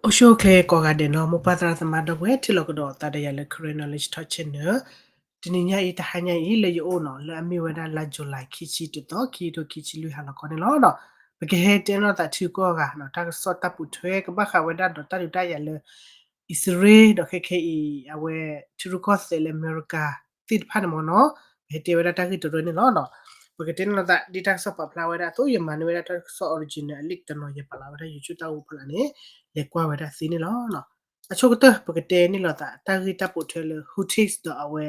အိၣ်ဆူၣ်အိၣ်ချ့ကိးဂၤဒဲးနီၤ မိၢ်ပၢ်သရၣ်သမါဒီပုၢ်ဝဲၢ် ထံၣ်လိာ်ကဒီးသးဒီးယၤလၢ Karen Knowledge Talk Channel တနံၤညါအံၤ တဟါညါအံၤ လၢယအိၣ်နီၤ လၢအမ့ၢ်ဝဲဒၣ်လါ July ခံဆံတသီ ခံထိခံဆံလွံၢ်ဟါလီၤခီန့ၣ်လီၤ. ပကဟဲတဲနီၣ်သးထံကီၢ်ဂၤနီၤ တၢ်ကစီၣ်တၢ်ပိာ်ထွဲကဘၣ်ဃးဝဲဒၣ်ဒီးတၢ်ဒုးတၢ်ယၤလၢ အံၣ်စရ့လး ဒီးခဲခဲအံၤ အဝဲထံရူၢ်ကီၢ်သဲးလၢအမဲရကၤသ့ၣ်တဖၣ်န့ၣ်မ့ၢ်နီၤ ပဟဲတဲဝဲဒၣ်တၢ်ဂ့ၢ်တရၢန့ၣ်လီၤ. ပကတဲနီၣ်သးဒ်တၢ်ကစီၣ်ပာ်ဖျါဝဲဒၣ်အသိး ယမၤန့ၢ်ဝဲဒၣ်တၢ်ကစီၣ် original အ link တနီၤ ယပာ်လီၤဝဲဒၣ် YouTube တၢ်အိၣ်ဖီလာ်န့ၣ် လဲၤကွၢ်ဝဲဒၣ်သ့န့ၣ်လီၤ. အဆိကတၢၢ် ပကတဲန့ၢ်လိာ်သးတၢ်ဂ့ၢ်တၢ်ပိာ်ထွဲလၢ Houthis ဒီးအဝဲ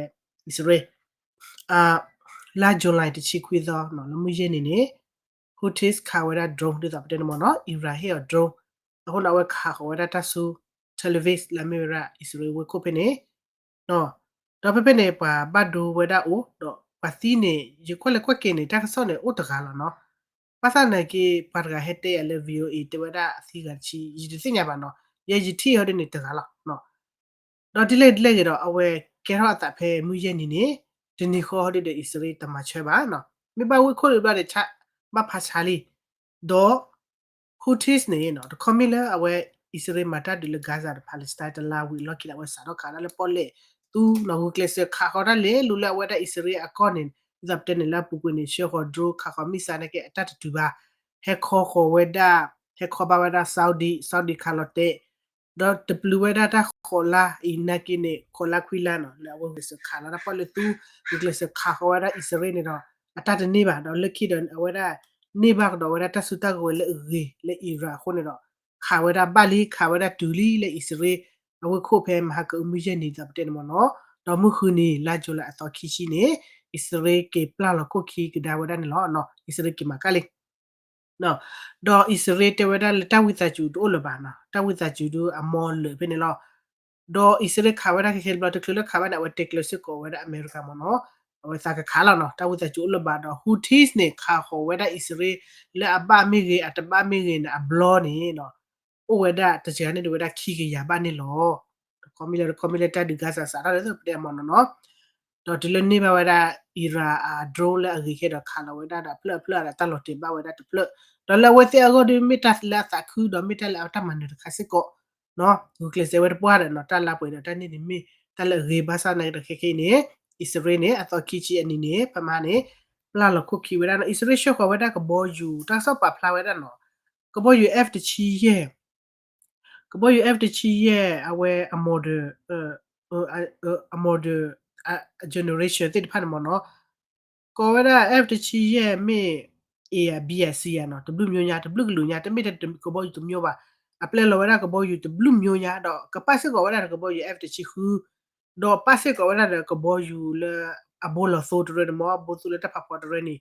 အံၣ်စရ့လး လါ July တဆံခွံသီနီၤ လၢမုၢ်ယဲၢ်နံၤန့ၣ် Houthis ခးဝဲဒၣ် drone ဒ်သိးပတဲန့ၣ်မ့ၢ်နီၤ Iran ဟ့ၣ်အီၤ drone အဃိန့ၣ် အဝဲခးဃီၤဝဲဒၣ်တၢ်ဆူ Tel Aviv လၢအမ့ၢ်ဝဲဒၣ်အံၣ်စရ့လးဝ့ၢ်ခိၣ်ဖဲန့ၣ် ဒီးဖဲဖဲန့ၣ် ပှၤဘၣ်ဒိဝဲဒၣ်အိၣ် ဒီးပှၤသံန့ၣ် ယကွၢ်လဲၤကွၢ်က့ၤန့ၣ် တၢ်ကစီၣ်န့ၣ် အိၣ်တဂၤလီၤနီၤ. ဘၣ်ဆၣ်နာ်က့ ပှၤတဂၤဟဲတဲယၤလၢ VOA တဲဝဲဒၣ်အသံဂၤတဆံ ယတသ့ၣ်ညါဘၣ်နီၤ ယဲယထံၣ်ဟီဒ်န့ၣ်တဂၤလီၤ. ဒီးဒ်လဲၣ်ဒ်လဲၣ်ဂ့ၤဒီး အဝဲကဲထီၣ်အသးဖဲမုၢ်ယဲၢ်နံၤန့ၣ် တနံၤဃီဟီဒ်ဒီး အံၣ်စရ့လးတမၤဆၢဘၣ်နီၤ မ့ၢ်ဘၣ်ဝ့ၢ်ခိၣ်လၢဘျီန့ၣ် ဘၣ်ဖးဆါလံ ဒီး Houthis န့ၣ်နီၤ တခီမ့ၢ်လၢအဝဲ အံၣ်စရ့လးမၤတၢ်ဒုးလၢ Gaza ဒီး Palestine တလါဝံၤအလီၢ်ခံန့ၣ် အဝဲစးထီၣ်ခးဒၣ်လၢပီၣ်လဲၣ်သူနီၤ ဂုာ်ကျဲးစၢးခးဃီၤတၢ်လဲၤလိၤလၢအဝဲဒၣ်အံၣ်စရ့လးအကီၢ်န့ၣ် ဒ်သိးပတဲန့ၣ်လၢအပူၤကွံာ်န့ၣ် ဆှၢဃီၤ drone ခးဃီၤ missile နာ်က့အတၢ်တတုၤဘၣ် ဟဲခီဃီၤဝဲဒၣ် ဟဲခီဘၣ်ဝဲဒၣ် Saudi Saudi ခးလီၤတဲာ် ဒီးတပျုၤဝဲဒၣ်တၢ်ဃိးလါအံၤနာ်က့န့ၣ် ဃိးလါခွံလါနီၤ လၢအဝဲဂုာ်ကျဲးစၢးခးလီၤတၢ်ပီၣ်လဲၣ်သူ ဂုာ်ကျဲးစၢးခးဃီၤဝဲဒၣ်အံၣ်စရ့လးန့ၣ်ဒီး အတၢ်တန့ၢ်ဘၣ် ဒီးလၢခံဒီးအဝဲဒၣ် န့ၢ်ဘၣ်ကဒီးဝဲဒၣ်တၢ်စုတၢ်ကဝဲၤလၢအဂ့ၤလၢ Iran အဃိန့ၣ်ဒီး ခးဝဲဒၣ်ဘၣ်လံ ခးဝဲဒၣ်တုၤလံလၢအံၣ်စရ့လး အဝ့ၢ်ခိၣ်ဖဲမဟါကအုမုၢ်ယဲၢ်နံၤဒ်သိးပတဲန့ၣ်မ့ၢ်နီၤ ဒီးမုၢ်ဃုနံၤ လါ July အသီခံဆံန့ၣ် အံၣ်စရ့လးက့ၤပျၢ်လီၤခိၣ်ခံကဒါဝဲဒၣ်န့ၣ်လီၤ. အံၣ်စရ့လးက့ၤမၤကၣ်လံ ဒီးအံၣ်စရ့လးတဲဝဲဒၣ်လၢတၢ်ဝံသးစူၤတအိၣ်လၢၤဘၣ်နီၤ တၢ်ဝံသးစူၤဒုးအမီလၢာ်ဖဲန့ၣ်လီၤ. ဒီးအံၣ်စရ့လးခးဝဲဒၣ်ခဲခဲတဘျီ တချုးလၢခးဘၣ်န့ၣ် အဝဲတဲကျၢၤစ့ၢ်ကီးဝဲဒၣ်အမဲရကၤမ့ၢ်နီၤ အဝဲသးကခးလီၤနီၤ တၢ်ဝံသးစူၤအိၣ်လၢၤဘၣ်ဒီး Houthis န့ၣ် ခးဃီၤဝဲဒၣ်အံၣ်စရ့လး လၢအဘၣ်မ့ၢ်ဂ့ၤ အတဘၣ်မ့ၢ်ဂ့ၤန့ၣ် အဘျီန့ၣ်နီၤ အိၣ်ဝဲဒၣ်တစှၤန့ၣ်ဒုးဝဲဒၣ်ခံကယၤဘၣ်န့ၣ်လီၤ. တခီမ့ၢ်လၢ တခီမ့ၢ်လၢတၢ်ဒုး Gaza စးထီၣ်လၢပတဲအမ့ၢ်နီၤနီၤ ဒီးတုၤလၢန့ၢ်ဘၣ်ဝဲဒၣ် Iran အ drone လၢအဂ့ၤခဲဒီးခးလီၤဝဲဒၣ်ဒီးအဖျၢၣ်အဖျၢၣ်ဒီးတၢ်လီၤတဲာ်ဘၣ်ဝဲဒၣ်တဖျၢၣ် ဒီးလၢအဝဲသ့ၣ်အဂီၢ်ဒီး မ့ၢ်တၢ်လၢအတၢ်မၤနၢၤတခါစ့ၢ်ကီး ဂုာ်ကျဲးစၢးဝဲတပှၢ်ဒီးနီၤ တၢ်လါပှဲၤဒီးတၢ်န့ၣ်န့ၣ်မ့ၢ်တၢ်လၢအဂ့ၤဘၣ်ဆၣ်နာ်က့ဒီးခဲခဲအံၤန့ၣ် အံၣ်စရ့လးန့ၣ် အသီခံဆံအနံၤန့ၣ် ဖဲမဟါန့ၣ် ပျၢ်လီၤခိၣ်ခံဝဲဒၣ်နီၤ အံၣ်စရ့လးဆှၢဃီၤဝဲဒၣ်ကဘီယူၤ တၢ်ကစီၣ်ပာ်ဖျါဝဲဒၣ်နီၤ ကဘီယူၤ F တဆံယဲၢ် ကဘီယူၤ F တဆံယဲၢ် အဝဲအ model အ model generation သ့ၣ်တဖၣ်န့ၣ်မ့ၢ်နီၤ ကိးဝဲဒၣ် F တဆံယဲၢ်မ့ၢ် A ဧါ B ဧါ C ဧါနီၤ တဘျုးမျိုးညါ တဘျုးကလုာ်ညါ တမ့ၢ်ထဲကဘီယူၤတမျိုးဘၣ် အပျဲလီၤဝဲဒၣ်ကဘီယူၤတဘျုးမျိုးညါ ဒီးကပၣ်စ့ၢ်ကီးဝဲဒၣ်ဒီးကဘီယူၤ F တဆံဃု ဒီးပၣ်စ့ၢ်ကီးဝဲဒၣ်ဒီးကဘီယူၤလၢအဘိလီၤသိတရၢန့ၣ်မ့ၢ် အဘိသူလၢတၢ်ဖးဖီတရၢန့ၣ်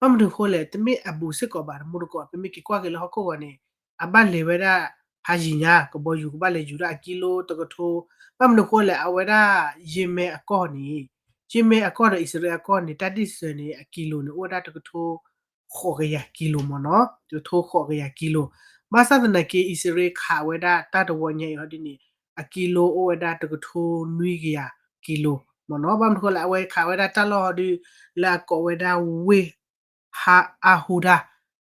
ဘၣ်မနုၤဃိလဲၣ် တမ့ၢ်အဘူးစ့ၢ်ကီးဘၣ် တမူတကိး ပမ့ၢ်က့ၤကွၢ်က့ၤလၢဟီၣ်ခိၣ်ဂီၤန့ၣ် အဘၣ်လဲၤဝဲဒၣ်ဖးယံာ်ညါ ကဘီယူၤကဘၣ်လဲၤယူၤဒၣ်အကံလိတကထိ ဘၣ်မနုၤဃိလဲၣ် အဝဲဒၣ် ယ့မ့ၢ် အကီၢ်န့ၣ် ယ့မ့ၢ် အကီၢ်ဒီးအံၣ်စရ့လးအကီၢ်န့ၣ် တၢ်ဒံၣ်စၢၤန့ၣ် အကံလိန့ၣ် အိၣ်ဝဲဒၣ်တကထိ ဃိးကယၤကံလိမ့ၢ်နီၤ တကထိဃိးကယၤကံလိ ဘၣ်ဆၣ်သနာ်က့ အံၣ်စရ့လးခးဝဲဒၣ်တၢ်တဝီညါအံၤဟီဒ်န့ၣ် အကံလိအိၣ်ဝဲဒၣ်တကထိနွံကယၤကံလိမ့ၢ်နီၤ ဘၣ်မနုၤဃိလဲၣ် အဝဲခးဝဲဒၣ်တၢ်လီၢ်ဟီဒ် လၢအကိးဝဲဒၣ်ဝ့ၢ် ဟအါဟူဒၣ်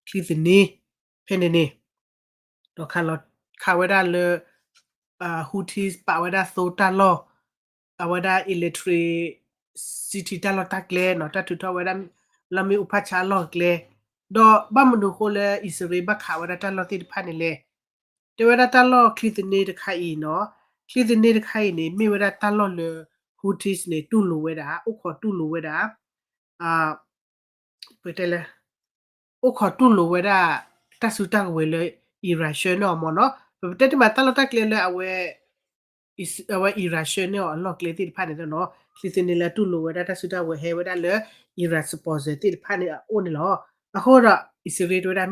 ချံသနံ ဖဲန့ၣ်န့ၣ် ဒီးခးဝဲဒၣ်လၢ Houthis ပာ်ဝဲဒၣ်သိတၢ်လီၢ် အဝဲဒၣ် electricity တၢ်လီၢ်တၢ်ကျဲနီၤ တၢ်ထုးထီၣ်ဝဲဒၣ် လၢမ့ၣ်အူဖးဆါအလီၢ်အကျဲ ဒီးဘၣ်မနုၤဃိလၢအံၣ်စရ့လးဘၣ်ခးဝဲဒၣ်တၢ်လီၢ်သ့ၣ်တဖၣ်န့ၣ်လဲၣ် တဲဝဲဒၣ်တၢ်လီၢ်ချံသနံတခါအံၤနီၤ ချံသနံတခါအံၤန့ၣ် မ့ၢ်ဝဲဒၣ်တၢ်လီၢ်လၢ Houthis န့ၣ် တူၢ်လိာ်ဝဲဒၣ် အိၣ်ခိးတူၢ်လိာ်ဝဲဒၣ် ပတဲလဲၣ် အိၣ်ခိးတူၢ်လိာ်ဝဲဒၣ် တၢ်စုတၢ်ကဝဲၤလၢ Iran ဆှၢန့ၢ်အီၤမ့ၢ်နီၤ ပတဲတ့ၢ်မးတၢ်လီၢ်တၢ်ကျဲလၢအဝဲ အဝဲ Iran ဆှၢန့ၢ်အီၤအလီၢ်ကျဲသ့ၣ်တဖၣ်န့ၣ်နီၤ ချံသနံလၢတူၢ်လိာ်ဝဲဒၣ်တၢ်စုတၢ်ကဝဲၤဟဲဝဲဒၣ်လၢ Iran sponsor သ့ၣ်တဖၣ်န့ၣ်အအိၣ်န့ၣ်လီၤ. အဃိဒီး အံၣ်စရ့လးတဲဝဲဒၣ်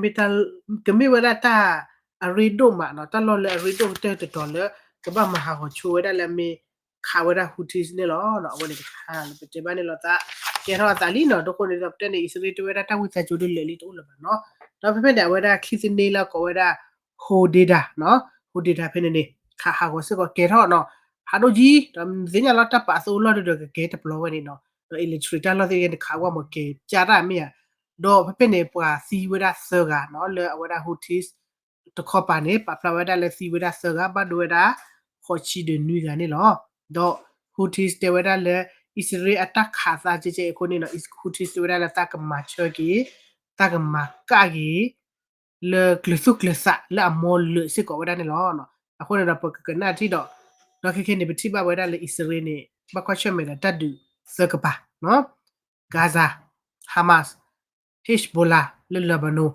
ကမ့ၢ်ဝဲဒၣ်တၢ်အရ့ဒိၣ်မးနီၤ တၢ်လီၢ်လၢအရ့ဒိၣ်ကတၢၢ်တတီၤလၢ ကဘၣ်မၤဟးဂီၤဆိဝဲဒၣ်လၢအမ့ၢ် ခးဝဲဒၣ် Houthis န့ၣ်လီၤ. အဝဲန့ၣ်တခါလၢပတဲဘၣ်န့ၣ်လီၤသး ကဲထီၣ်အသးလံနီၤ ဒ်ဃိန့ၣ်ဒီးပတဲန့ၣ် အံၣ်စရ့လးတဲဝဲဒၣ်တၢ်ဝံသးစူၤဒုးလဲာ်လံတအိၣ်လၢၤဘၣ်နီၤ ဒီးဖဲဖဲန့ၣ် အဝဲဒၣ်ချံသနံလၢကိးဝဲဒၣ် Hodeidah နီၤ Hodeidah ဖဲန့ၣ်န့ၣ် ခးဟးဂီၤစ့ၢ်ကီးကဲထီၣ်နီၤ ဟးဒိၣ်ကံ ဒီးသ့ၣ်ညါလီၤတၢ်ပာ်အသိအလီၢ်ဒုးဒီး ကကဲတပျီဝဲန့ၣ်နီၤ ဒီး electric တၢ်လီၢ်သ့ၣ်တဖၣ်န့ၣ် ခးဝဲမ့ၢ်ကဲကၢ်တၢ်မ့ၢ်ဧါ ဒီးဖဲဖဲန့ၣ် ပှၤသံဝဲဒၣ်သၢဂၤနီၤ လၢအဝဲဒၣ် Houthis တခီပၤန့ၣ် ပာ်ဖျါဝဲဒၣ်လၢသံဝဲဒၣ်သၢဂၤ ဘၣ်ဒိဝဲဒၣ် ဃိးဆံဒီးနွံဂၤန့ၣ်လီၤ. ဒီး Houthis တဲဝဲဒၣ်လၢ အံၣ်စရ့လးအတၢ်ခးသးကဲကဲအံၤအဃိန့ၣ်နီၤ Houthis တဲဝဲဒၣ်လၢသးကမၤဆၢက့ၤ သးကမၤကၣ်က့ၤ လၢကျၢၤသူၣ်ကျၢၤသးလၢအမီလၢာ်စ့ၢ်ကီးဝဲဒၣ်န့ၣ်လီၤ. အဃိန့ၣ်ဒီးပကကနၣ်ထံၣ်ဒီး ဒီးခဲခဲန့ၣ် ပထံၣ်ဘၣ်ဝဲဒၣ်လၢအံၣ်စရ့လးန့ၣ် ဘၣ်ကွၢ်ဆၢၣ်မဲာ်ဒီးတၢ်ဒုးသၢကပၤ Gaza, Hamas, Hezbollah လၢ Lebanon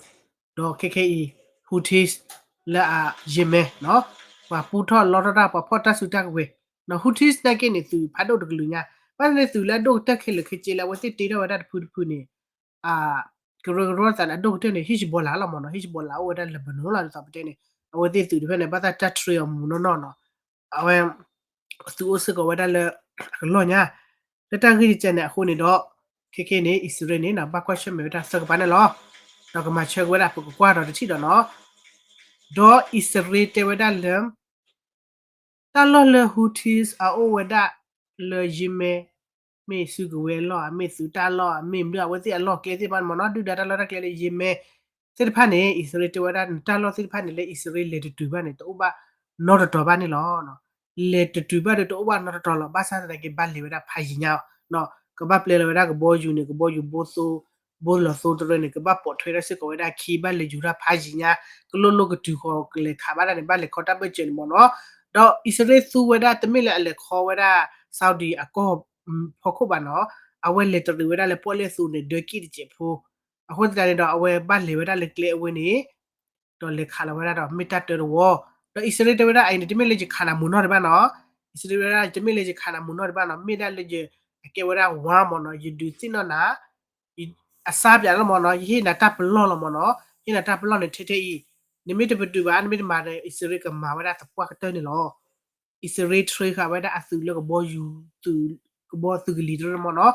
ဒီးခဲခဲအံၤ Houthis လၢအ Yemen နီၤ ပှၤပူထီၣ်လီထီၣ်တၢ် ပှၤဖီၣ်တၢ်စုတၢ်ကဝဲၤ နီၤ Houthis နာ်က့န့ၣ် သုးဖးဒိၣ်တကလုာ်ညါ ဘၣ်ဆၣ်န့ၣ် သုးလၢအဒိၣ်ကတၢၢ်ခဲလၢာ်ခဲဆ့လၢအဝဲသ့ၣ်တ့ထီၣ်ဝဲဒၣ်တဖုတဖုန့ၣ် ကရၢကရိသးန့ၣ် အဒိၣ်ကတၢၢ်န့ၣ် Hezbollah လီၤမ့ၢ်နီၤ Hezbollah အိၣ်ဝဲဒၣ် Lebanon လီၤ ဒ်သိးပတဲန့ၣ် အဝဲသ့ၣ်သုးတဖၣ်န့ၣ် ဘၣ်သးတၢ် train အီၤမူးနီၢ်နီၢ်နီၤ အဝဲ သုးအိၣ်စ့ၢ်ကီးဝဲဒၣ်လၢ အကလီၢ်ညါ လၢတၢ်ဂ့ၢ်ကဲန့ၣ်အဃိန့ၣ်ဒီး ခဲခဲန့ၣ် အံၣ်စရ့လးန့ၣ် ဘၣ်ကွၢ်ဆၢၣ်မဲာ်ဝဲဒၣ်သၢကပၤန့ၣ်လီၤ. ဒီးကမၤဆၢက့ၤဝဲဒၣ် ပကကွၢ်ဒီးတထံၣ်ဒီးနီၤ ဒီးအံၣ်စရ့လးတဲဝဲဒၣ်လၢ တၢ်လီၢ်လၢ Houthis အအိၣ်ဝဲဒၣ်လၢ Yemen မ့ၢ်စုကဝဲၤလီၢ် အမ့ၢ်သုးတၢ်လီၢ် အမ့ၢ်မနုၤ အဝဲသ့ၣ်အလီၢ်ကျဲသ့ၣ်တဖၣ်န့ၣ်မ့ၢ်နီၤ ဒုၣ်ဒါတၢ်လီၢ်တၢ်ကျဲလၢ Yemen သ့ၣ်တဖၣ်န့ၣ် အံၣ်စရ့လးတဲဝဲဒၣ် နတၢ်လီၢ်သ့ၣ်တဖၣ်န့ၣ် လၢအံၣ်စရ့လးလဲၤတတုၤဘၣ်န့ၣ် တအိၣ်ဘၣ်နီတတီၤဘၣ်န့ၣ်လီၤ. လဲၤတတုၤဘၣ်ဒီးတအိၣ်ဘၣ်နီတတီၤလီၤ ဘၣ်ဆၣ်သနာ်က့ ဘၣ်လဲၤဝဲဒၣ်ဖးယံၤညါအီၤ ကဘၣ်ပျဲလီၤဝဲဒၣ်ကဘီယူၤန့ၣ် ကဘီယူၤဘိသိ ဘိလီၤသိတရၢန့ၣ် ကဘၣ်ပိာ်ထွဲထီၣ်စ့ၢ်ကီးဝဲဒၣ်ခံ ဘၣ်လဲၤယူၤတၢ်ဖးယံၤညါ ကလိၣ်လိၣ်ကတုၤဃီၤကလဲၤခးဘၣ်တၢ်န့ၣ် ဘၣ်လဲၤခီတၢ်ဘၢၣ်စၢၤန့ၣ်မ့ၢ်နီၤ ဒီးအံၣ်စရ့လးသူဝဲဒၣ် တမ့ၢ်လၢအလဲၤခီဝဲဒၣ် Saudi အကီၢ်ဖီခိၣ်ဘၣ်နီၤ အဝဲလဲၤတရံးဝဲဒၣ်လၢပီၣ်လဲၣ်သူန့ၣ် ဒၢကံၣ်တစဲးဖိ အဃိသတးန့ၣ်ဒီး အဝဲဘၣ်လဲၤဝဲဒၣ်လၢကျဲအဝဲန့ၣ် ဒီးလဲၤခးလီၤဝဲဒၣ်ဒီးမ့ၢ်တၢ်တၢတဝီ ဒီးအံၣ်စရ့လးတဲဝဲဒၣ်အံၤန့ၣ် တမ့ၢ်လၢယခးနၤမုၢ်နီၢ်ဒံးဘၣ်နီၤ အံၣ်စရ့လးဝဲဒၣ် တမ့ၢ်လၢယခးနၤမုၢ်နီၢ်ဒံးဘၣ်နီၤ မ့ၢ်ဒၣ်လၢယ အကဲဝဲဒၣ် warn မ့ၢ်နီၤ ယဒုးသ့ၣ်နီၣ်နၤ အစၢ်ပၠးလီၤမ့ၢ်နီၤ ယဟ့ၣ်နၤတၢ်ပလီၢ်လီၤမ့ၢ်နီၤ ဟ့ၣ်နၤတၢ်ပလီၢ်န့ၣ် ထဲထဲအံၤ နမ့ၢ်တပတုာ်ဘၣ် နမ့ၢ်တမၤဒီး အံၣ်စရ့လးကမၤဝဲဒၣ်သပှၢ်ကတၢၢ်န့ၣ်လီၤ. အံၣ်စရ့လး train ဃာ်ဝဲဒၣ်အသုးလၢကဘီယူၤ သုး ကဘီသုးကလံၤတရၢမ့ၢ်နီၤ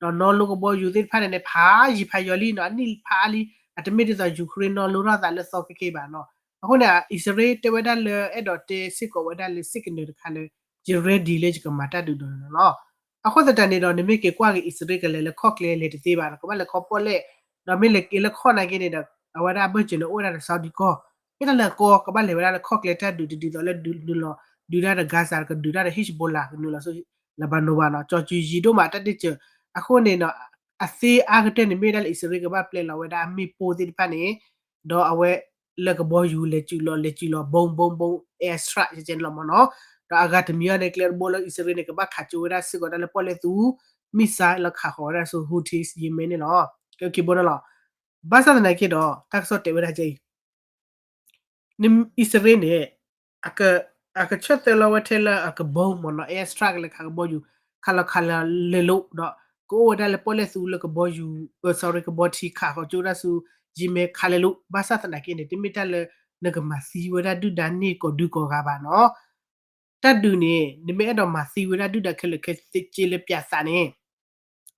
ဒီးနီၣ်လိကဘီယူၤသ့ၣ်တဖၣ်န့ၣ်န့ၣ် ဖးယံၤဖးယီၤလံနီၤ အနံၣ်ဖးအါလံ အတမ့ၢ်ဒ်သိး Ukraine နီၣ်လိထီၣ်သးလၢသီခဲကဲဘၣ်နီၤ အဃိန့ၣ် အံၣ်စရ့လးတဲဝဲဒၣ်လၢအဲၣ်ဒိးတဲစ့ၢ်ကီးဝဲဒၣ်လၢ signal တခါလၢ ယ ready လၢယကမၤတၢ်ဒုးဒီးန့ၣ်လီၤ. အဃိသတးန့ၣ်ဒီး နမ့ၢ်က့ၤကွၢ်က့ၤအံၣ်စရ့လးကလဲၤလၢခီၣ်ကျဲလဲၤတသ့ဘၣ် ကဘၣ်လဲၤခီပီၣ်လဲၣ် ဒီးမ့ၢ်လဲၤက့ၤလၢခီၣ်နာ်က့န့ၣ်ဒီး အဝဲဒၣ်အဘၢၣ်စၢၤန့ၣ် အိၣ်ဝဲဒၣ်ဒီး Saudi ကီၢ် မ့ၢ်တၢ်လၢကီၢ် ကဘၣ်လဲၤဝဲဒၣ်လၢခီၣ်ကျဲတၢ်ဒုး တဒ်သိးလၢဒုးလီၤ ဒုးတၢ်ဒီး Gaza ကဒုးတၢ်ဒီး Hezbollah ကနုာ်လီၤဆူ Lebanon ဘၣ်နီၤ ကၠီၤစုၤယံၤဒိၣ်မးတၢ်ဒ့ၣ်စၢၤ အဃိန့ၣ်နီၤ အသ့အါကတၢၢ်န့ၣ် မ့ၢ်ဝဲဒၣ်လၢအံၣ်စရ့လးကဘၣ်ပျဲလီၤဝဲဒၣ်အမ့ၣ်ပိၢ်သ့ၣ်တဖၣ်န့ၣ် ဒီးအဝဲလၢကဘီယူၤလဲၤစုၤလီၤ လဲၤစုၤလီၤ ဘုံ ဘုံ ဘုံ air strike ကဲန့ၣ်လီၤမ့ၢ်နီၤ ဒီးအဂၤတမံၤအံၤန့ၣ် ကျဲတဘိလၢအံၣ်စရ့လးန့ၣ် ကဘၣ်ခးကၠိဝဲဒၣ်စ့ၢ်ကီးဒၣ်လၢပီၣ်လဲၣ်သူ missile လၢခးဃီၤဝဲဒၣ်ဆူ Houthis Yemen န့ၣ်လီၤ ကဲခံဘိန့ၣ်လီၤ ဘၣ်ဆၣ်သနာ်က့ဒီး တၢ်ကစီၣ်တဲဝဲဒၣ်ကဲအံၤ အံၣ်စရ့လးန့ၣ် အကဆၢၣ်သၢလီၤဝဲထဲလၢအကဘီမ့ၢ်နီၤ air strike ကလဲၤခးကဘီယူၤ ခးလီၤခးလီၤလဲၤလိာ်ဒီး ကအိၣ်ဝဲဒၣ်လၢပီၣ်လဲၣ်သူလၢကဘီယူၤ sorry ကဘီထံခးဃီၤကၠိဒၣ်ဆူ Yemen ခးလဲၤလိာ် ဘၣ်ဆၣ်သနာ်က့န့ၣ် တမ့ၢ်တၢ်လၢ နကမၤသံဝဲဒၣ်ဒုၣ်ဒါန့ၢ်ကိးဒုကိးဂၤဘၣ်နီၤ တၢ်ဒုးန့ၣ် နမ့ၢ်အဲၣ်ဒိးမၤသံဝဲဒၣ်ဒုၣ်ဒါခဲလၢာ်ခဲဆ့လၢပၠးသးန့ၣ်